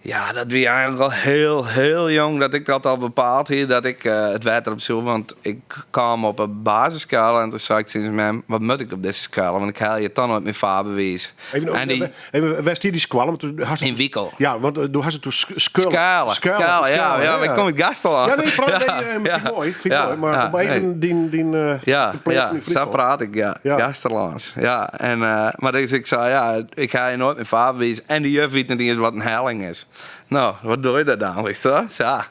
Ja, dat wie eigenlik al hiel, hiel jong dat ik dat al bepaald hie, dat ik it wetter op soe. Want ik kaam op 'e basisskoalle en toen sei ik tsjin mem, wat moat ik op dizze skoalle, want ik helje toch noait myn faarbewiis. Even, En die, even, wêr stie dy skoalle? Want do hast in Wikel. Ja, want do hast it oer skulle. Skale, skale, ja, ja, maar ik kom uit Gaasterlân. Ja, nee, praat, nee, vind ik mooi, vind ik mooi. Maar om even dyn Ja, te pleatsen ja, yn sa Fryslân. praat ik, ja. Ja. Gaasterlâns, ja. En, mar dus ik sei, ja, ik ha noait myn faarbewiis. En de juf wit net iens wat in helling is. No, wat doe je dat dan, weet je? Sa.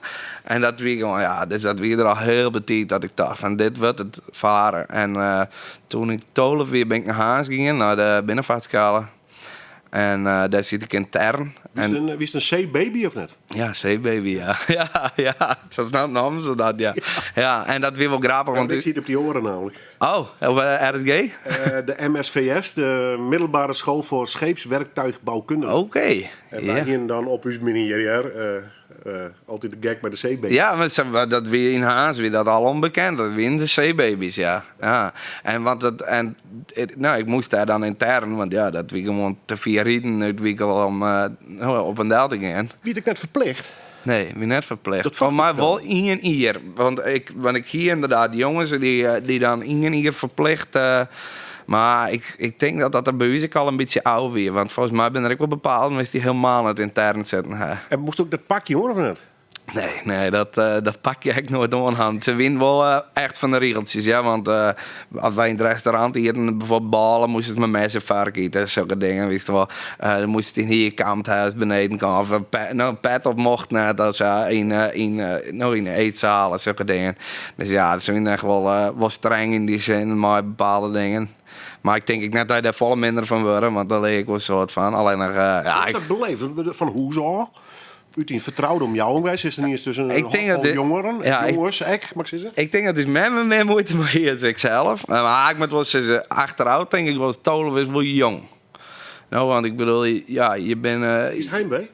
En dat wie gewoan, ja, dus dat wie der al hiel betiid dat ik tocht fan dit wurdt it faren. En toen ik 12 wie bin ik nei Harns gien, nei de binnenvaartskoalle. En dêr siet ik yntern. Wiest En in, wiest in seebaby of net? Ja, seebaby, ja. Ja, ja. Sa snap namen se dat, ja. Ja, en dat wie wol grappich, Ja, want ik siet op dy oare namelijk. Oh, op RSG? De MSVS, de Middelbare School voor Scheepswerktuigbouwkunde. Oké. En wy Ja. hienen dan op ús manier, altyd de gek mei de seebaby. Ja, mar dat wie yn Harns wie dat al ûnbekend. Dat wienen de seebaby's, ja. Ja. En want dat, en, it, no, ik moast dêr dan yntern, want ja, dat wie gewoan te fier riden út Wikel om no, op en del te gean. Wie it ek net ferplicht? Nee, wie net ferplicht. Dat Foar focht my ik dan. wol ien jier. Want ik hie ynderdaad jonges dy't dan ien jier ferplicht. Mar ik tink dat dat der by ús ek al in bytsje ôf wie. Want folgens my binne der ek wol bepaalden west dy't hielemaal net yntern sitten ha. En moast ek dat pakje oan of net? Nee, nee, dat pakje ha ik noait oan hân. Se wienen wol echt fan de rigeltsjes, ja. Want as wy yn it restaurant ieten, bijvoorbeeld bôle, moast it mei mes en foark ite, sokke dingen, witst wol. Dan moast it yn hier kampt ha as beneden kaam. Of no, in pet op mocht net, as, ja, yn no, yn de eetzaal en sokke dingen. Dus ja, se wienen echt wol streng yn dy sin mei bepaalde dingen. Mar ik tink ek net dat je dêr folle minder fan wurde, want dêr lear ik wol in soad fan. Allinnich, ja, Hoe is ik dat beleefd? Fan hûs ôf? Út dyn fertroude omjouwing wei, sitst iens tusken Ik tink dat al dit- jongeren, ja, ik jonges ek, mag ik sizze? Ik tink dat ús mem mear muoite mei hie as iksels. Mar ik moat wol sizze, achterôf tink ik wol, 12 is wol jong. No, want ik bedoel, ja, je binne, Is it heimwee?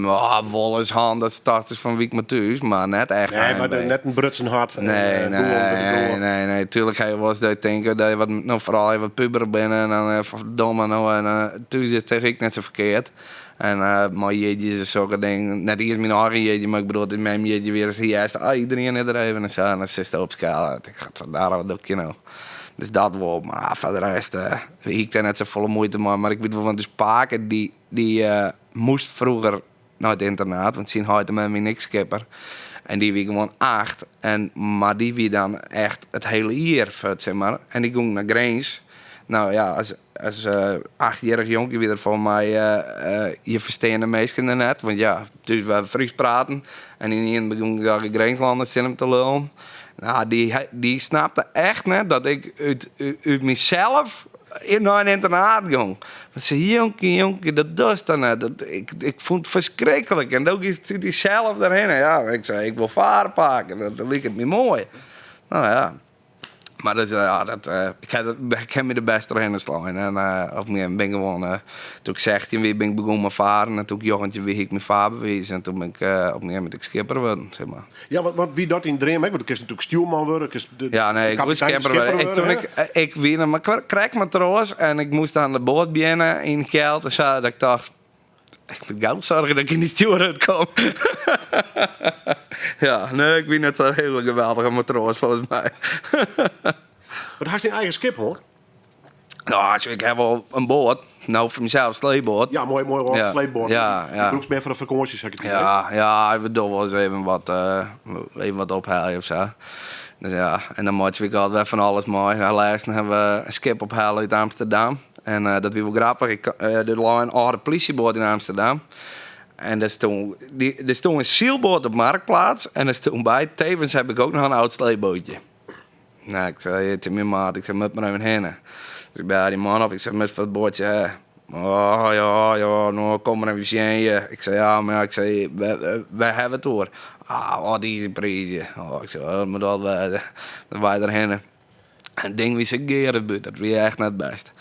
Oh, wol ris hân, dat start is fan wyk mar thús, mar net echt Nee, mar heimwee. net in brutsen hart. En, Nee, gûlen by de nee, doar. nee, nee. Tuurlijk ga je wel eens dat je denken dat je wat, nou, vooral je wat puber bent en dan verdomme, nou, en thuis is tegen ik net zo verkeerd. En maar jeetje is zulke dingen. Net eerst mijn eigen jeetje, maar ik bedoel, het is mijn jeetje weer eens juist. Ah, iedereen is er even en zo. En dan zit het op schaal. Ik ga van daar, wat doe ik je nou? Dus dat wel, maar voor de rest, ik daar net zo volle moeite mee. Maar ik weet wel, want dus Paken, die moest vroeger naar het internaat, want zijn huid en mij niks skipper. En die wie gewoon 8. En, maar die wie dan echt het hele jaar vet, zeg maar. En die ging naar Grins. Nou ja, als 8-jarig jonkie weer voor mij, je versteende de meesten daarnet. Want ja, dus we Fries praten. En in een begon ik de Grinslanders in hem te lullen. Nou, die snapte echt net dat ik uit mezelf naar een internaat ging. Dat zei, jonkie, jonkie, dat doe je dan net. Ik vond het verschrikkelijk. En ook is het die zelf daarheen. Ja, ik zei, ik wil varen pakken. Dat liep het me mooi. Nou ja. Maar dat, ja, dat ik heb dat, ik heb me de beste doorheen slaan. En op een ben ik gewoon, toen ik 16 weer ben ik begonnen met varen. En toen ik jongetje weer ik mijn vaarbewijs. En toen ben ik op een gegeven moment ik schipper geworden, zeg maar. Ja, want wie dat in Dream, hè? Want ik is natuurlijk stuurman worden, ik is de Ja, nee, ik moest kapitein schipper worden. schipper Ik, toen worden, ik, ik wie nog maar krek matroos en ik moest aan de boot beginnen in geld en zo. Dat ik dacht, ik moet geld zorgen dat ik in die stuurhut kom. Ja, nee, ik ben net zo'n hele geweldige matroos volgens mij. Maar hij is zijn eigen schip, hoor. Nou, ik heb wel een boot. Nou, voor mezelf sleepboot. Ja, mooi, mooi, hoor. Ja. Sleepboot. Ja, ja. De broeksmeer voor de vakantie, zeg ik het Ja, ja, we doen wel eens even wat ophalen of zo. Dus ja, en dan maken we altijd van alles mooi. Helaas hebben we een schip ophalen uit Amsterdam. En dat was wel grappig. Er lag een oude politieboot in Amsterdam. En er stond een zeilboot op Marktplaats. En er stond bij, tevens heb ik ook nog een oud sleepbootje. Nou, ik zei tegen mijn maat, ik zei, moet maar even heen. Dus ik belde die man op, ik zei, met het bootje, hè. Oh, ja, ja, nou, kom maar even zien je. Ik zei, ja, maar ja, ik zei, wij hebben het hoor. Ah, wat is een prijsje. Oh, ik zei, oh, dat moet wel weten. Dan wij erheen. En het ding wie ze geren buurt, dat was echt net best.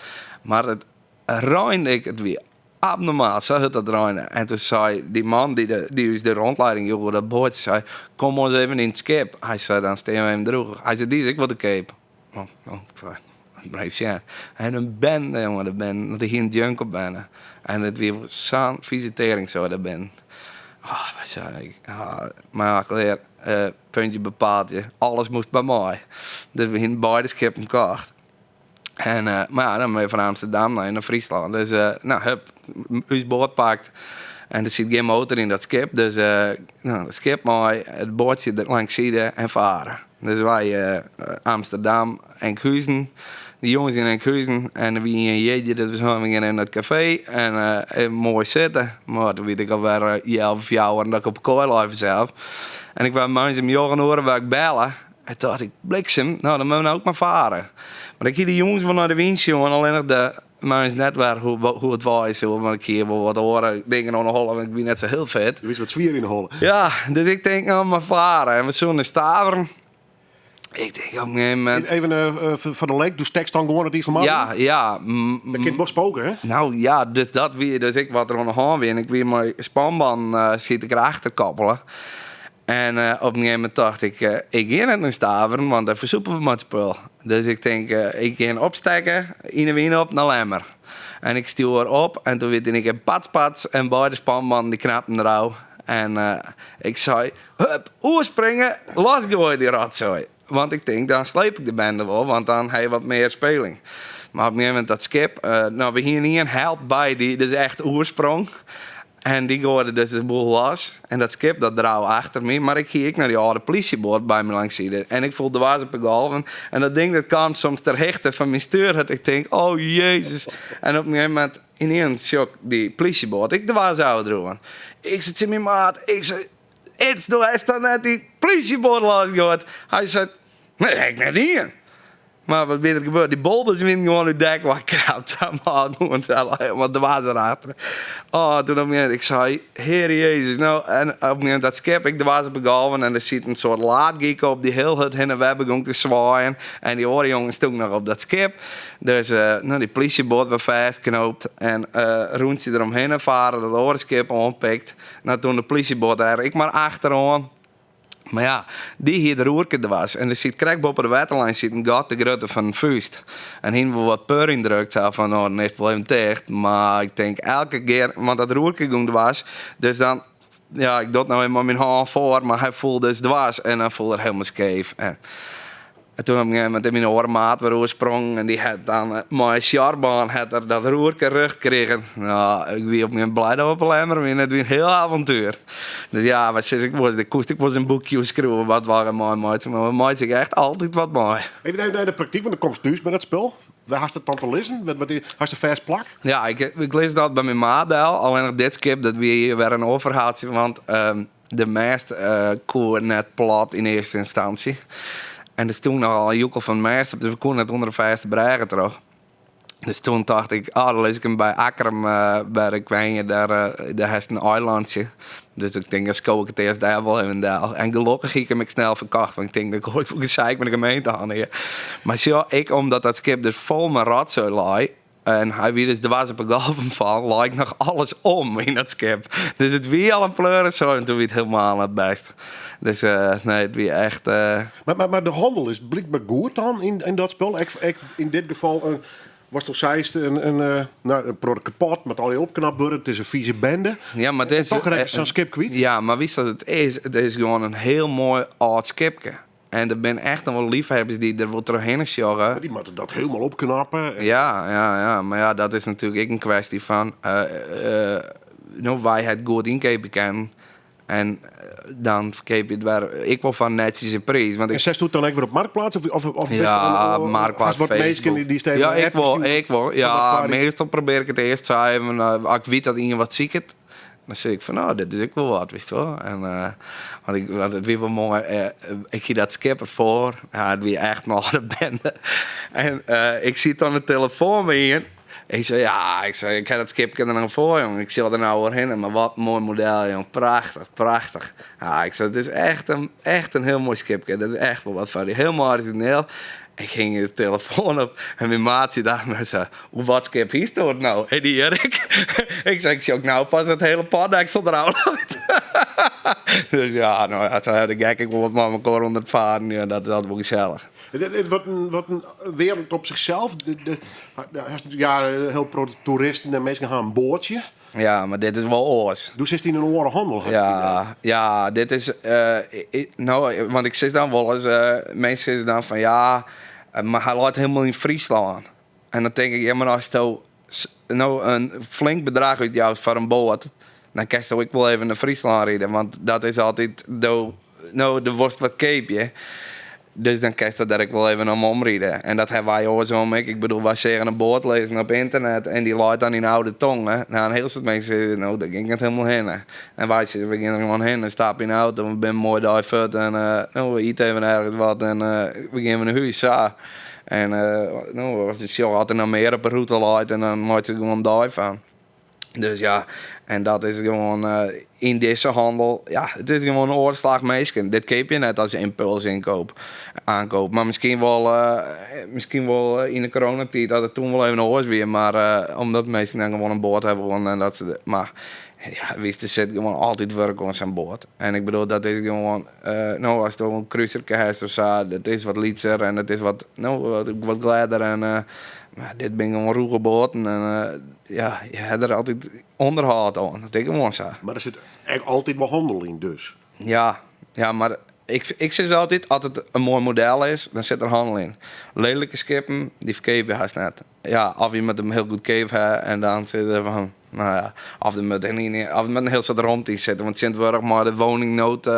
Maar het ruinde ik het weer abnormaal, zo het dat ruinde. En toen zei die man die dus de rondleiding joeg, dat bootje, zei, kom ons even in het schip. Hij zei, dan staan we hem droeg. Hij zei, die is ik wat de cape. Oh, oh, ik zei, Mar even sjen. En in bende, jonge, de bende. Want der hie in junk op wenne. En it wie sa'n fize tering zo dêr binnen. Ah, wat sei ik. Ah, mar ja, klear. Puntje by paaltje. Alles moast by my. Dus we hienen beide skippen kocht. En, mar ja, dan moatte je fan Amsterdam nei Fryslân. Dus, nou, hup, ús boat pakt. En der sit gjin motor yn dat skip. Dus, nou, it skip mei, it boatsje der langs side en fare. Dus wy Amsterdam, Enkhuizen. De jonges yn Enkhuizen. En der wie ien jierdei dat we seinen, we gean even nei it kafee en even moai sitte. Mar toen wie ik alwer healwei fjouweren dat ik op 'e koai lei fansels. En ik waard moarns om njoggen oere waard ik belle. En tocht ik, bliksem, nou dan moatte we no ek mar fare. Mar ik hie de jûns wol nei de wyn sjoen, allinnich de moarns net wer hoe it waaie soe, want ik hie wol wat oare dingen oan de holle, want ik wie net sa hiel fit. Du wiest wat swier yn de holle. Ja, dus ik tink, nou mar fare. En we soene nei Staveren. Ik tink op in gegeven momint... Even foar de leek, do stekst dan gewoan it Iselmar yn? Ja, ja. Dat kin wol spoke, hè? Nou ja, dus dat wie dus ek wat der oan de hân wie. En ik wie mei spanbannen siet ik erachter koppele. En op in gegeven momint tocht ik, ik gean net nei Staveren, want dêr fersûpe we mei it spul. Dus ik tink, ik gean opstekke, yn 'e wyn op nei Lemmer. En ik stjoer op en toen wie it yn ien kear pats pats en beide spanbannen dy knapten derôf. En ik sei, hup, oerspringe, losgoaie dy rotsoai. Want ik tink, dan sleep ik de bende wol, want dan ha je wat mear speling. Mar op in gegeven momint dat skip, nou we hiene ien held by dy dus echt oersprong. En dy goaide dus de boel los. En dat skip dat dreau achter my. Mar ik hie ek noch dy âlde plysjeboat by my langs side. En ik foel dwars op de golven. En dat ding dat kaam soms ter hichte fan myn stuur. Dat ik tink, oh Jezus. En op in gegeven momint ynienen sjoch ik dy plysjeboat ek dwars ôfdriuwen. Ik sei tsjin myn maat, ik sei, Ids, do hast dan net dy plysjeboat losgoaid? Hy sei, nee, ha ik net dien. Mar wat wie der gebeurd? Dy bolders wienen gewoan út dek wei krapt. Helemaal dwars erachter. Oh, toen op een moment, ik sei, Heare Jezus. Nou, en op een moment dat skip ek dwars op de golven en der siet in soart laadgeek op dy hiel hurd hinne en wer begûn te swaaien. En dy oare jongen stoeken noch op dat skip. Dus nou, dy plysjeboat wer fêstknoopt en rûntsje deromhinne faren, dat oare skip oanpikt. Nou, toen de plysjeboat der ek mar achteroan. Mar ja, dy hie de roerke dwars. En der siet krekt boppe de wetterlijn siet in gat de grutte fan in fúst. En hiene we wat pur yndrukt, sa fan, no, dan is it wol even ticht. Mar ik tink elke kear, want dat roerke gong dwars. Dus dan, ja, ik doch it no even mei myn hân foar, mar hy foel dus dwars en dan foel er helemaal skeef. En En toen op in gegeven momint is myn oare maat wer oersprongen en dy hat dan mei in sjarbân hat er dat roerke rjocht krigen. Nou, ik wie op in gegeven momint blij dat we op 'e Lemmer wiene. It wie in hiel avontuer. Dus ja, wat sis ik wolris, dêr koest ek wolris in boekje oer skriuwe wat we allegear meimeitsje, mar we meitsje ek echt altyd wat mei. Even even nei de praktyk, want do komst thús mei dat spul. Wêr hast it dan te lizzen? Wat, wat, hast in fêst plak? Ja, ik, ik lis dat by myn maat del. Allinnich dit skip, dat wie wer in oar ferhaaltsje, want De mêst koe net plat yn earste ynstânsje. En der stûn nochal in joekel fan mêst op, dus we koene net ûnder de fêste brêge troch. Dus toen tocht ik, oh, dan lis ik him by Akkrum, wêr ik wenje, dêr, dêr hast in eilantsje. Dus ik tink, dan sko ik it earst dêr wol even del. En gelokkich hie ik him ek snel ferkocht, want ik tink dat ik oait wol geseik mei de gemeente hân hie. Mar sjoch, ek omdat dat skip dus fol mei rotsoai lei, En hy wie dus dwars op 'e golven fallen, lei ek noch alles om yn dat skip. Dus it wie al in pleurissoai en toen wie it hielemaal net bêst. Dus nee, it wie echt. Mar de hannel is blykber goed dan yn dat spul. Ek yn dit gefal, watst al seist, in, nou, in protte kapot, moat allegear opknapt wurde. It is in fize bende. Ja, mar it is. Toch rekkest sa'n skip kwyt. Ja, mar witst wat it is? It is gewoan in hiel moai âld skipke. En der binne echt noch wol liefhebbers dy't der wol trochhinne sjogge. Maar dy moatte dat hielendal opknappe. Ja, ja, ja. Mar ja, dat is natuerlik ek in kwestie fan, no, wy ha it goed ynkeapje kinnen. En dan ferkeapje it wer ek wol foar in netsjese priis. Want ik, En setsto it dan ek wer op Marktplaats? Of bist Ja, dan, Marktplaats, hast wat Facebook. minsken dy't even Ja, een ik wol, appje ik wol. stjoerd Ja, van wat foar dy? meastal probearje ik it earst sa even, as ik wit dat ien wat siket. Dan sis ik fan, no, dit is ek wol wat, witst wol. En, want ik, want it wie wol moai, ik hie dat skip derfoar. Ja, it wie echt noch de bende. En ik siet oan de telefoan by ien. Ik sei, ja, ik sei, ik ha dat skipke der noch foar, jong. Ik sil der no oerhinne, mar wat in moai model, jong. Prachtich, prachtich. Ja, ik sei, it is echt in, echt in hiel moai skipke. Dat is echt wol wat foar dy. Hielendal orizjineel. Ik hingje de telefoan op en myn maat siet achter my en sei, Oer wat skip hiesto it no? En dy Jurk. Ik sei, ik sjoch no pas dat hiele potdeksel derôf leit. Dus ja, no ja, sa ha de gek ek wol wat mei mekoar ûnder it faren. Ja, dat is altyd wol gesellich. Wat in, wat in wereld op zichzelf. De, ja, heel protte toeristen en minsken ha in boatsje. Ja, mar dit is wol oars. Do sitst yn in oare hannel. Ja, ja, dit is. No, want ik sis dan wolris, minsken sizze dan fan ja, mar hy leit hielendal yn Fryslân. En dan tink ik, ja, mar asto no in flink bedrach útjoust foar in boat, dan kinsto ek wol even nei Fryslân ride, want dat is altyd do, no, do wolst wat keapje. Dus dan kinsto dêr ek wol even om omride. En dat hawwe wy oarsom ek. Ik bedoel, wy seagen in boat lizzen op ynternet en dy leit dan yn Oude Tonge. Nou, in hiel soad minsken sizze, no, dêr gean ik net hielendal hinne. En wy sizze, we gean der gewoan hinne, stappe yn de auto, we binne in moaie dei fuort en no, we ite even ergens wat en we gean wer nei hûs, sa. En no, of sjogge oft der noch mear op 'e rûte leit en dan meitsje we der gewoan in dei fan. Dus ja, en dat is gewoan yn dizze hannel, ja, it is gewoan in oar slach minsken. Dit keapje je net as ympulsinkoop, aankoop. Mar miskien wol, miskien wol yn de coronatiid, dat it toen wol even oars wie. Mar omdat minsken dan gewoan in boat hawwe woenen en dat se, mar ja, witst, der sit gewoan altyd wurk oan sa'n boat. En ik bedoel, dat is gewoan, no, asto in kruserke hast of sa, dat is wat lytser en dat is wat, no, wat glêder en mar dit binne gewoan rûge boaten en ja, je ha der altyd ûnderhâld oan. Dat is gewoan sa. Mar der sit ek altyd wol hannel yn, dus. Ja, ja, mar ik, ik sis altyd, as it in moai model is, dan sit der hannel yn. Lelike skippen, dy ferkeapje hast net. Ja, of je moatte him hiel goedkeap ha en dan sit der fan, no ja, of der moat in, of der moat in hiel soad romte yn sitte. Want tsjintwurdich mei de woningnood,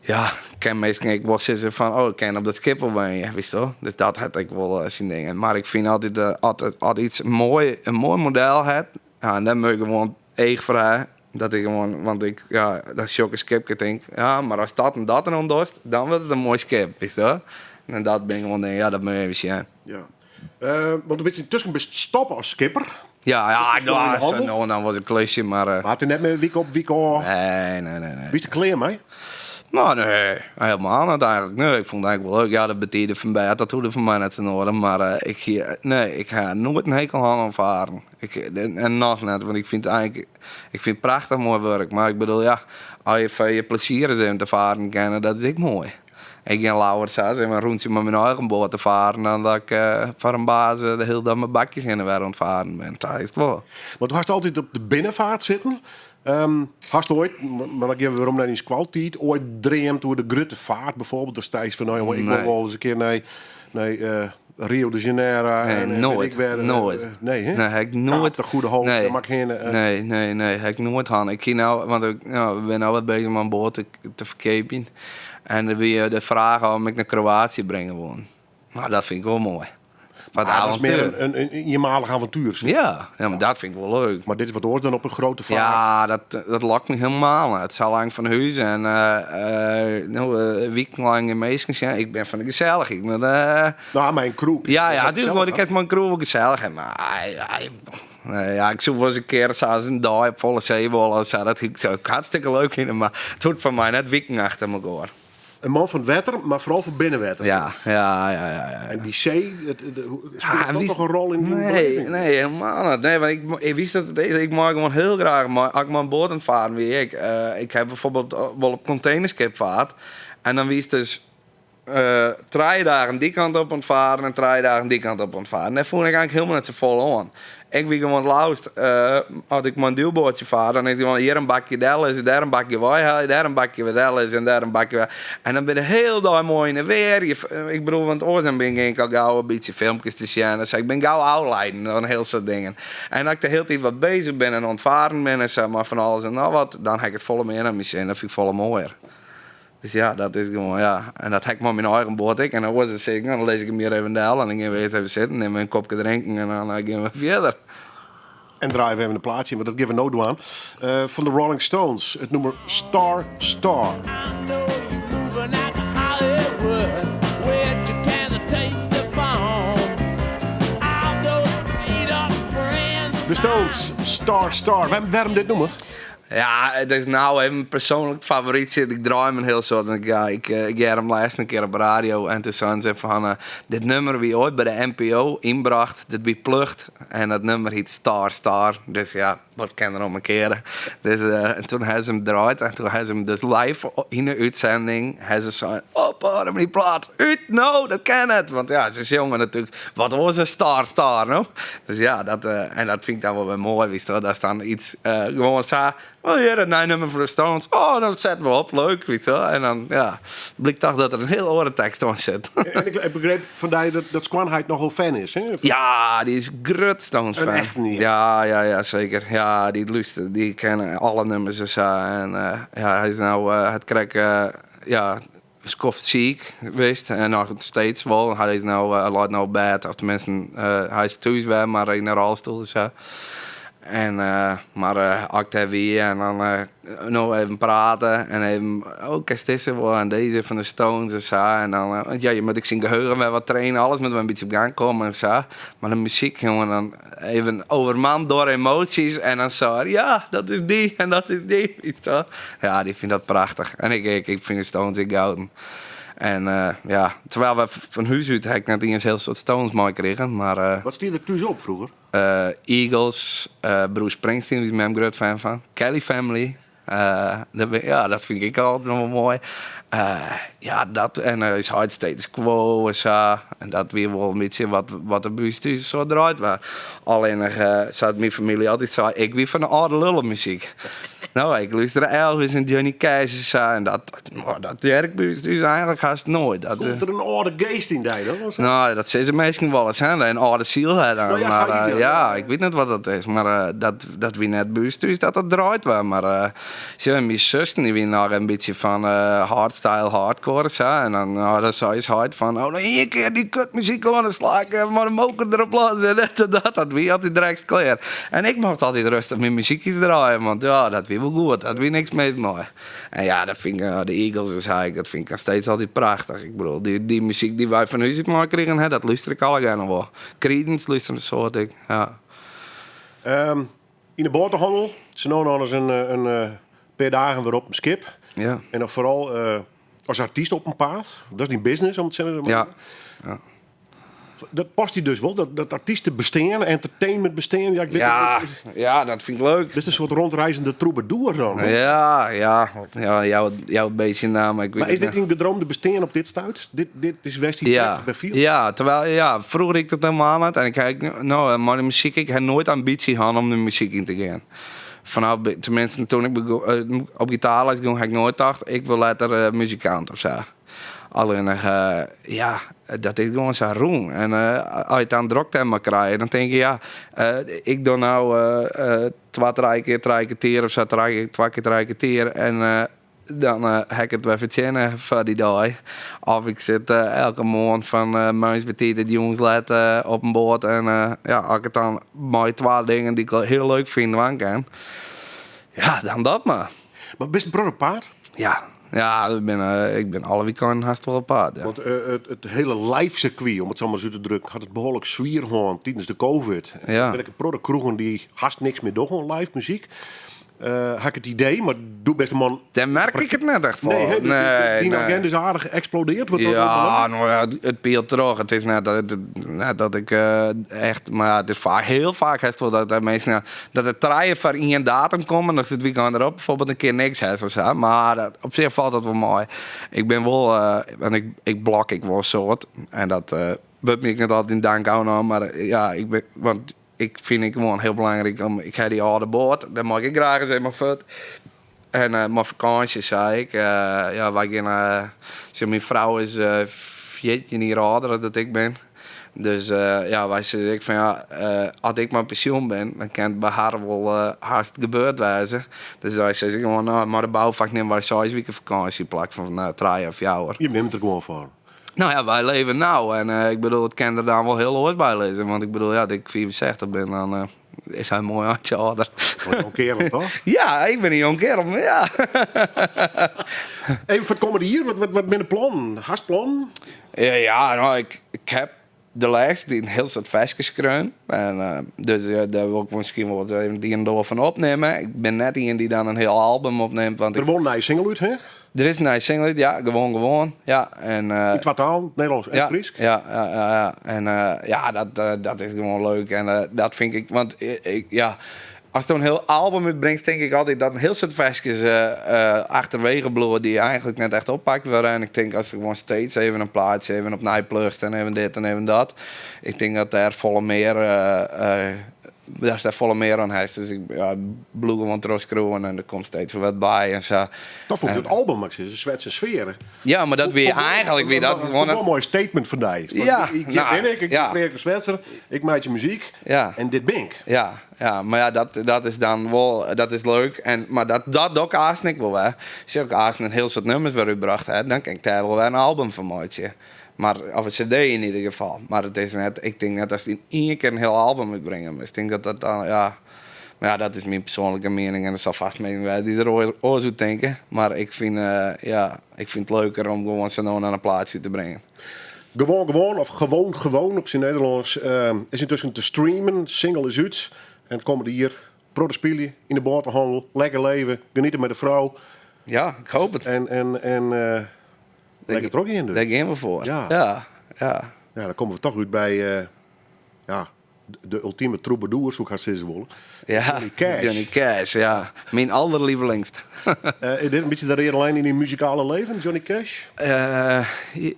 ja, kin minsken ek wol sizze fan, oh, ik kin op dat skip wol wenje, witst wol. Dus dat hat ek wol syn dingen. Mar ik fyn altyd, as, as iets moai, in moai model hat, ja, en dêr moat je gewoan each foar ha. Dat ik gewoan, want ik, ja, dan sjoch ik in skipke tink, ja, mar ast dat en dat deroan dochst, dan wurdt it in moai skip, witst wol. En dat bin gewoan dingen, ja, dat moat je even sjen. Ja. Want do bist yntusken bist stoppe as skipper. Ja, ja, Is dat no, handel? no en dan was in klusje, mar... Mar it is net mear wike op, wike ôf? Nee, nee, nee, nee. Bist der klear mei? No, nee, helemaal net eigentlik. Nee, ik fûn it eigentlik wol leuk. Ja, dat betide fan bêd, dat hoegde foar my net sa nedich. Mar ik hie, nee, ik ha noait in hekel hân oan faren. Ik, en noch net, want ik fyn it eigentlik, ik fyn it prachtich moai wurk. Mar ik bedoel, ja, as je foar je plezier ris even te faren kinne, dat is ek moai. Ik gean leaver sa even in rûntsje mei myn eigen boat te faren dan dat ik foar in baas de hiele dei mei bakjes hinne en wer oan it faren bin. Sa is it wol. Want do hast altyd op de binnenvaart sitten. Hast oait, mar dan gean we werom nei dyn skoaltiid, oait dreamd oer de grutte vaart bijvoorbeeld? Dan steist fan, no jonge, ik wol wol ris in kear nei Rio de Janeiro Nee, en weet noait. ik wêr, Noait. Nee, hè? Nee, ha ik noait. Kaap de Goede Hoop, Nee. dêr moat ik hinne. Nee, nee, nee, ha ik noait hân. Ik hie no, want ik, no, we binne no wat bezich mei in boat te ferkeapjen. En der wie de fraach om ik nei Kroatië bringe woe. No, dat fyn ik wol moai. Foar it Ah, dat is mear avontuer. in eenmalig avontuer, zeg. Ja, ja, mar dat fyn ik wol leuk. Mar dit is wat oars dan op in grutte vaart. Ja, dat lokt my helemaal net. Sa lang fan hûs en no, wikenlang gjin minsken sjen. Ik bin fan de gesellichheid. Mar No, mei in kroech. Ja, ja, Dat is tuurlijk, want ik gesellich, ha mei in kroech wol gesellich. Mar, nee, ja, ik soe wolris in kear sa as in dei op folle see wolle of sa. Dat soe ik hartstikke leuk fine, mar it hoecht foar my net wiken achter mekoar. In man fan it wetter, mar foaral fan binnenwetter. Ja, ja, ja, ja, ja. En dy see, spilet dat wist- noch in rol yn dyn Nee, beleving? nee, helemaal net. Nee, want ik, ik wist dat het is. Ik mei gewoan hiel graach, mei, as ik mei in boat oan it faren wie, ik. Ik ha bijvoorbeeld wol op containerskip faard. En dan wiest dus trije dagen dy kant op oan it faren en trije dagen dy kant op oan it faren. Dêr fûn ik eigentlik hielendal net safolle oan. Ik wie gewoan it leafst, as ik mei in duwboatsje faar, dan is it gewoan hjir in bakje dellizze, dêr in bakje weihelje, dêr in bakje wer dellizze en dêr in bakje wer. En dan bin de hiele dei moai yn 'e weer. Ik bedoel, want oars dan bin ik al gau in bytsje filmkes te sjen en sa. Ik bin gau ôfleiden oan hiel soad dingen. En as ik de hiele tiid wat bezich bin en oan it faren bin en sa, mei fan alles en noch wat, dan ha ik it folle mear nei myn sin. Dat fyn ik folle moaier. Dus ja, dat is gewoan, ja. En dat ha ik mei myn eigen boat ek. En oars dan sis ik, no, dan lis ik him hjir even del en dan gean we earst even sitten, nimme we in kopke drinken en dan gean we fierder. En draaie we even in plaatsje, want dat gean we no dwaan. Fan de Rolling Stones, it nûmer Star Star. I know you're moving out to Hollywood, where you can taste the bomb. All those made up friends. De Stones, Star Star. Wêrom dit nûmer? Ja, it is no even myn persoanlik favoryt. Ik draai him in hiel soad. En ik, ja, ik, ik hear him lêsten in kear op radio. En toen seinen se fan, dit nûmer wie oait by de NPO ynbrocht. Dit wie Plucht. En dat nûmer hiet Star Star. Dus ja, Wat kin der om in kear? Dus en toen ha se him draaid en toen ha se him dus live yn de útsending ha se sein, ophâlde mei dy plaat, út no, dat kin net. Want ja, se sjonge natuerlik wat oars as star, star, no. Dus ja, dat, en dat fyn ik dan wol wer moai, witst wol, datst dan iets gewoan sa, oh ja, dat nije nummer fan de Stones, oh, dat setten we op, leuk, witst wol. En dan, ja, blykt toch dat der in hiel oare tekst oan sit. En ik begreep fan dy dat, dat skoanheit nochal fan is, hè? Ja, dy is grut Stones fan. In echten, ja. Ja, ja, ja, seker. Ja, dy lústert, dy ken alle nummers en sa. En ja, hy is no, hat krekt, ja, skoft siik west en noch steeds wol. Hy is no, hy leit no op bêd, of teminsten, hy is thús wer, mar yn 'e rolstoel en sa. En, mar as ik dêr wie en dan no even prate en even, oh, kenst dizze wol en dizze fan de Stones en sa. En dan, want ja, je moat ek syn geheugen wer wat trainen, alles moat wer in bytsje op gang komme en sa. Mar de muzyk, jonge, dan even overmand door emoties en dan sei er, ja, dat is dy en dat is dy, witst wol. Ja, dy fynt dat prachtich. En ik ek, ik fyn de Stones ek gouden. En ja, terwijl we fan hús út ha ik net iens hiel soad Stones meikrigen, mar. Wat stie der thús op froeger? Eagles, Bruce Springsteen wie mem grut fan fan. Kelly Family, ja, dat fyn ik altyd noch wol moai. Ja, dat en ús heit Status Quo en sa. En dat wie wol in bytsje wat, wat der by ús thús in soad draaid waard. Allinnich, sa't myn famylje altyd sei, ik wie fan de âlde lullemuzyk. No, ik lústere Elvis en Johnny Cash en sa. En dat, dat hear ik by ús thús eigenlik hast noait. Dat, Komt der in âlde geest yn dy dan? Of sa? No, dat sizze minsken wolris, hè? In âlde siel ha dan. No ja, mar, sa ja, ja. ik wit net wat dat is. Mar dat, dat wie net by ús thús dat dat draaid waard. Mar sjoch, myn sussen dy wiene noch in bytsje fan hardstyle, hardcore en sa. En dan, no, dan sei ús heit fan, oh, noch ien kear dy kutmuzyk oan, dan sla ik mei de moker derop los en dit en dat. Dat wie altyd direkt klear. En ik mocht altyd rêstich myn muzykjes draaien, want ja, dat wie wol goed. Dat wie niks mis mei. En ja, dat fyn ik, de Eagles en sa, dat fyn ik noch steeds altyd prachtich. Ik bedoel, dy, dy muzyk dy't wy fan hús út meikrigen ha, dat lúster ik allegear noch wol. Creedence lúster in soad ek, ja. Yn de boatehannel, sa no en dan ris in pear dagen wer op in skip. Ja. En dan foaral as artyst op 'en paad. Dat is dyn business, om it sa mar te Ja. Ja. Dat past dy dus wol, dat, dat artysten bestean, entertainment bestean. Ja, ik wit Ja, net. ja, dat fyn ik leuk. Dit is in soart rondreizende troubadour dan. hè? Ja, ja. Ja, jou it bytsje namme. Ik wit Mar is it dit net. dyn gedroomde bestean op dit stuit? Dit, dit is wêr'tst dy Ja, prettig by fielst? ja, terwijl, ja, froeger die ik dat helemaal net. En ik ha, no, mei de muzyk, ik ha noait ambytsje hân om de muzyk yn te gean. Fanôf, teminsten toen ik op gitaarles gong, ha ik noait tocht, ik wol letter muzikant of sa. Allinnich, ja, dat is gewoan sa rûn. En as je it dan drok dêrmei krije, dan tink je, ja, ik doch no twa, trije kear trije kertier of sa, trije, twa kear trije kertier. En dan ha ik it wer fertsjinne foar dy dei. Of ik sit elke moarn fan moarns betiid tot jûns let op in boat. En ja, as ik it dan mei twa dingen dy't ik hiel leuk fyn dwaan kin, ja, dan dat mar. Mar bist in protte op paad? Ja, ja, ik bin alle wykeinen hast wol op paad. Ja. Want it hiele live sirkwy, om it sa mar ris út te drukken, hat it behoarlik swier hân tidens de covid. Ja. Der binne ek in protte kroegen dy't hast niks mear dogge oan live muzyk. Ha ik it idee, mar do bist de man. Dêr merk ik it net echt fan. Nee, hè, Nee, dyn nee. agenda is aardich eksplodearre. Wat dat Ja, oanbelanget. no ja, it pielt troch. It is net dat, net dat ik echt, mar ja, it is faak, hiel faak hast wol dat der minsken, dat der trije foar ien datum komme en datst it wykein derop bijvoorbeeld in kear niks hast of sa. Mar dat, op sich falt dat wol mei. Ik bin wol, want ik blok ek wol in soad en dat wurdt my ek net altyd yn dank ôfnommen, mar ja, ik bin, want ik fyn it gewoan hiel belangryk om, ik ha dy âlde boat, dêr mei ik graach ris even mei fuort. En mei fakânsje sei ik, ja, wy gean, sjoch, myn frou is 14 jier âlder as dat ik bin. Dus ja, wy sizze ek fan ja, as ik mei pensjoen bin, dan kin it by har wol hast gebeurd wêze. Dus wy sizze gewoan, no, mei de boufak nimme wy seis wiken fakânsje yn plak fan trije of fjouwer. Je nimt der gewoan fan. No ja, wy leve no en ik bedoel, it kin der dan wol hiel oars by lizze. Want ik bedoel, ja, as ik 65 bin, dan is hy in moai eintsje âlder. Wat in jong kearel, toch? Ja, ik bin in jong kearel, mar ja. Even foar it kommende jier, wat binne de plannen? Hast plannen? Ja, ja, no, ik ha de lêste tiid in hiel soad ferskes skreaun. En dus dêr wol ik miskien wol wat even it ien en oar fan opnimme. Ik bin net ien dy't dan in hiel album opnimt. Want Der ik wol in nije single út, hè? Der is in nije single út, ja. Gewoan, gewoan. Ja, en, Yn twa talen, Nederlânsk en ja, Frysk? Ja, ja, ja, ja. En ja, dat is gewoan leuk. En dat fyn ik, want ik, ja, As do in hiel album útbringst, tink ik altyd dat in hiel soad ferskes achterwege bliuwe dy't eigentlik net echt oppakt wurde. En ik tink as der gewoan steeds even in plaatsje even opnij pluchst en even dit en even dat. Ik tink dat dêr folle mear Datst dêr folle mear oan hast. Dus ik ja, bliuw gewoan trochskriuwen en der komt steeds wer wat by en sa. Dat fûn ik it album, moat ik sizze, Swetse Sfearen. Ja, mar dat wie eigentlik wie dat gewoan in moai statement fan dy. Ja, ik, dit nou, bin ik, ik bin Freark de Swetser, ik meitsje muzyk en dit bin ik. Ja, ja, mar ja, dat is dan wol, dat is leuk. En, mar dat, dat doch ik aansten ek wol wer. Sjoch, ik aansten in hiel soad nummers wer útbrocht ha, dan kin ik dêr wol wer in album fan meitsje. Mar, of in cd yn ieder gefal. Mar it is net, ik tink net datst yn ien kear in hiel album útbringe moatst. Ik tink dat dat dan, ja. Mar ja, dat is myn persoanlike miening en der sil fêst minsken wêze dy't der oars oer tinke. Mar ik fyn, ja, ik fyn it leuker om gewoan sa no en dan in plaatsje út te bringen. Gewoan Gewoan of Gewoon Gewoon op syn Nederlânsk is yntusken te streamen. Single is út en it kommende jier protte spylje yn de boatehannel, lekker leve, geniete mei de frou. Ja, ik hoop it. En, en, en lekker trochgean dus. Dêr gean we foar. Ja. Ja, ja. Ja, dan komme we toch út by ja, de ultieme troubadour, soe ik hast sizze wolle. Ja, Johnny Cash. Johnny Cash, ja. Myn alderleaflingst. Is dit in bytsje de reade lijn yn dyn muzikale leven, Johnny Cash?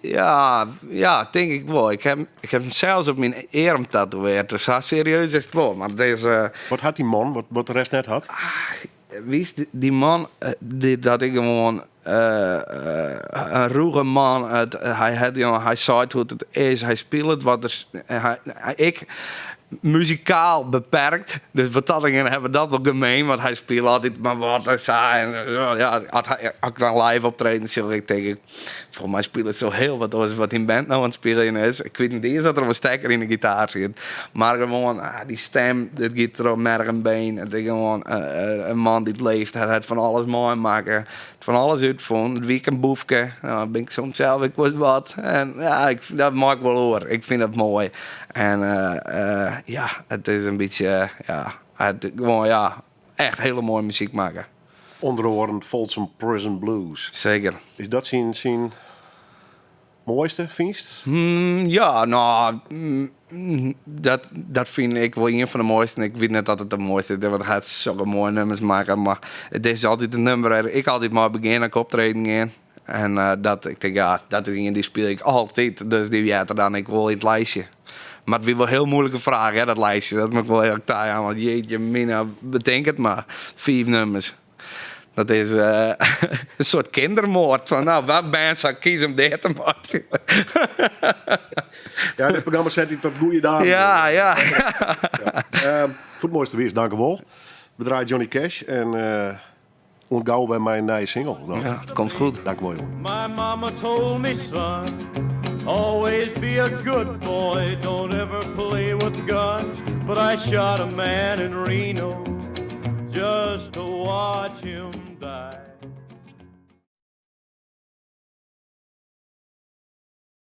Ja, ja, tink ik wol. Ik ha, ik ha him sels op myn earm tatoeëarre, dus sa serieus is it wol. Mar it is. Wat hat dy man, wat de rest net hat? Witst, dy man, dat is gewoan in rûge man. Hy hat, hy seit hoe't it is, hy spilet wat er. Ik muzikaal beperkt, dus wat dat oangiet hawwe we dat wol gemeen, want hy spilet altyd mar wat en sa. En ja, as hy, as ik dan live optreden sjoch, ik tink ik, folgens my spilet er hiel wat oars wat dyn band no oan it spyljen is. Ik wit net iens oft der in stekker yn de gitaar sit. Mar gewoan, ah, dy stem, dit giet troch merch en been. It is gewoan in man dy't leefd hat, hat fan alles meimakke, fan alles útfûn. It wie ek in boefke. No, bin ik soms sels ek wolris wat. En ja, ik, dat mei ik wol oer. Ik fyn dat moai. En ja, it is in bytsje, ja, it, gewoan, ja, echt hiele moaie muzyk makke. Under oaren Folsom Prison Blues. Seker. Is dat syn moaiste, fynst? Ja, no, dat fyn ik wol ien fan de moaisten. Ik wit net oft it de moaiste is, want hy hat sokke moaie nummers makke. Mar it is altyd in nummer wêr't ik altyd mei begjin as ik optreden gean. En dat, ik tink, ja, dat is ien dy spylje ik altyd. Dus dy heart der dan ek wol yn it lijstje. Mar it wie wol in hiel muoilike fraach, hè, dat lijstje. Dat moat ik wol earlik tajaan, want jeetje mina, betink it mar. Fiif nummers. Dat is in soart kindermoard. Fan, no, welk band sil ik kieze om dea te meitsjen? Ja, dit programma set dy tot goede dagen. Ja, ja. Foar it moaiste wiis, dankewol. We draaie Johnny Cash en oant gau wer mei in nije single. Ja, komt goed. Dankewol, jongen. My mama told me, son, always be a good boy, don't ever play with guns. But I shot a man in Reno just to watch him die.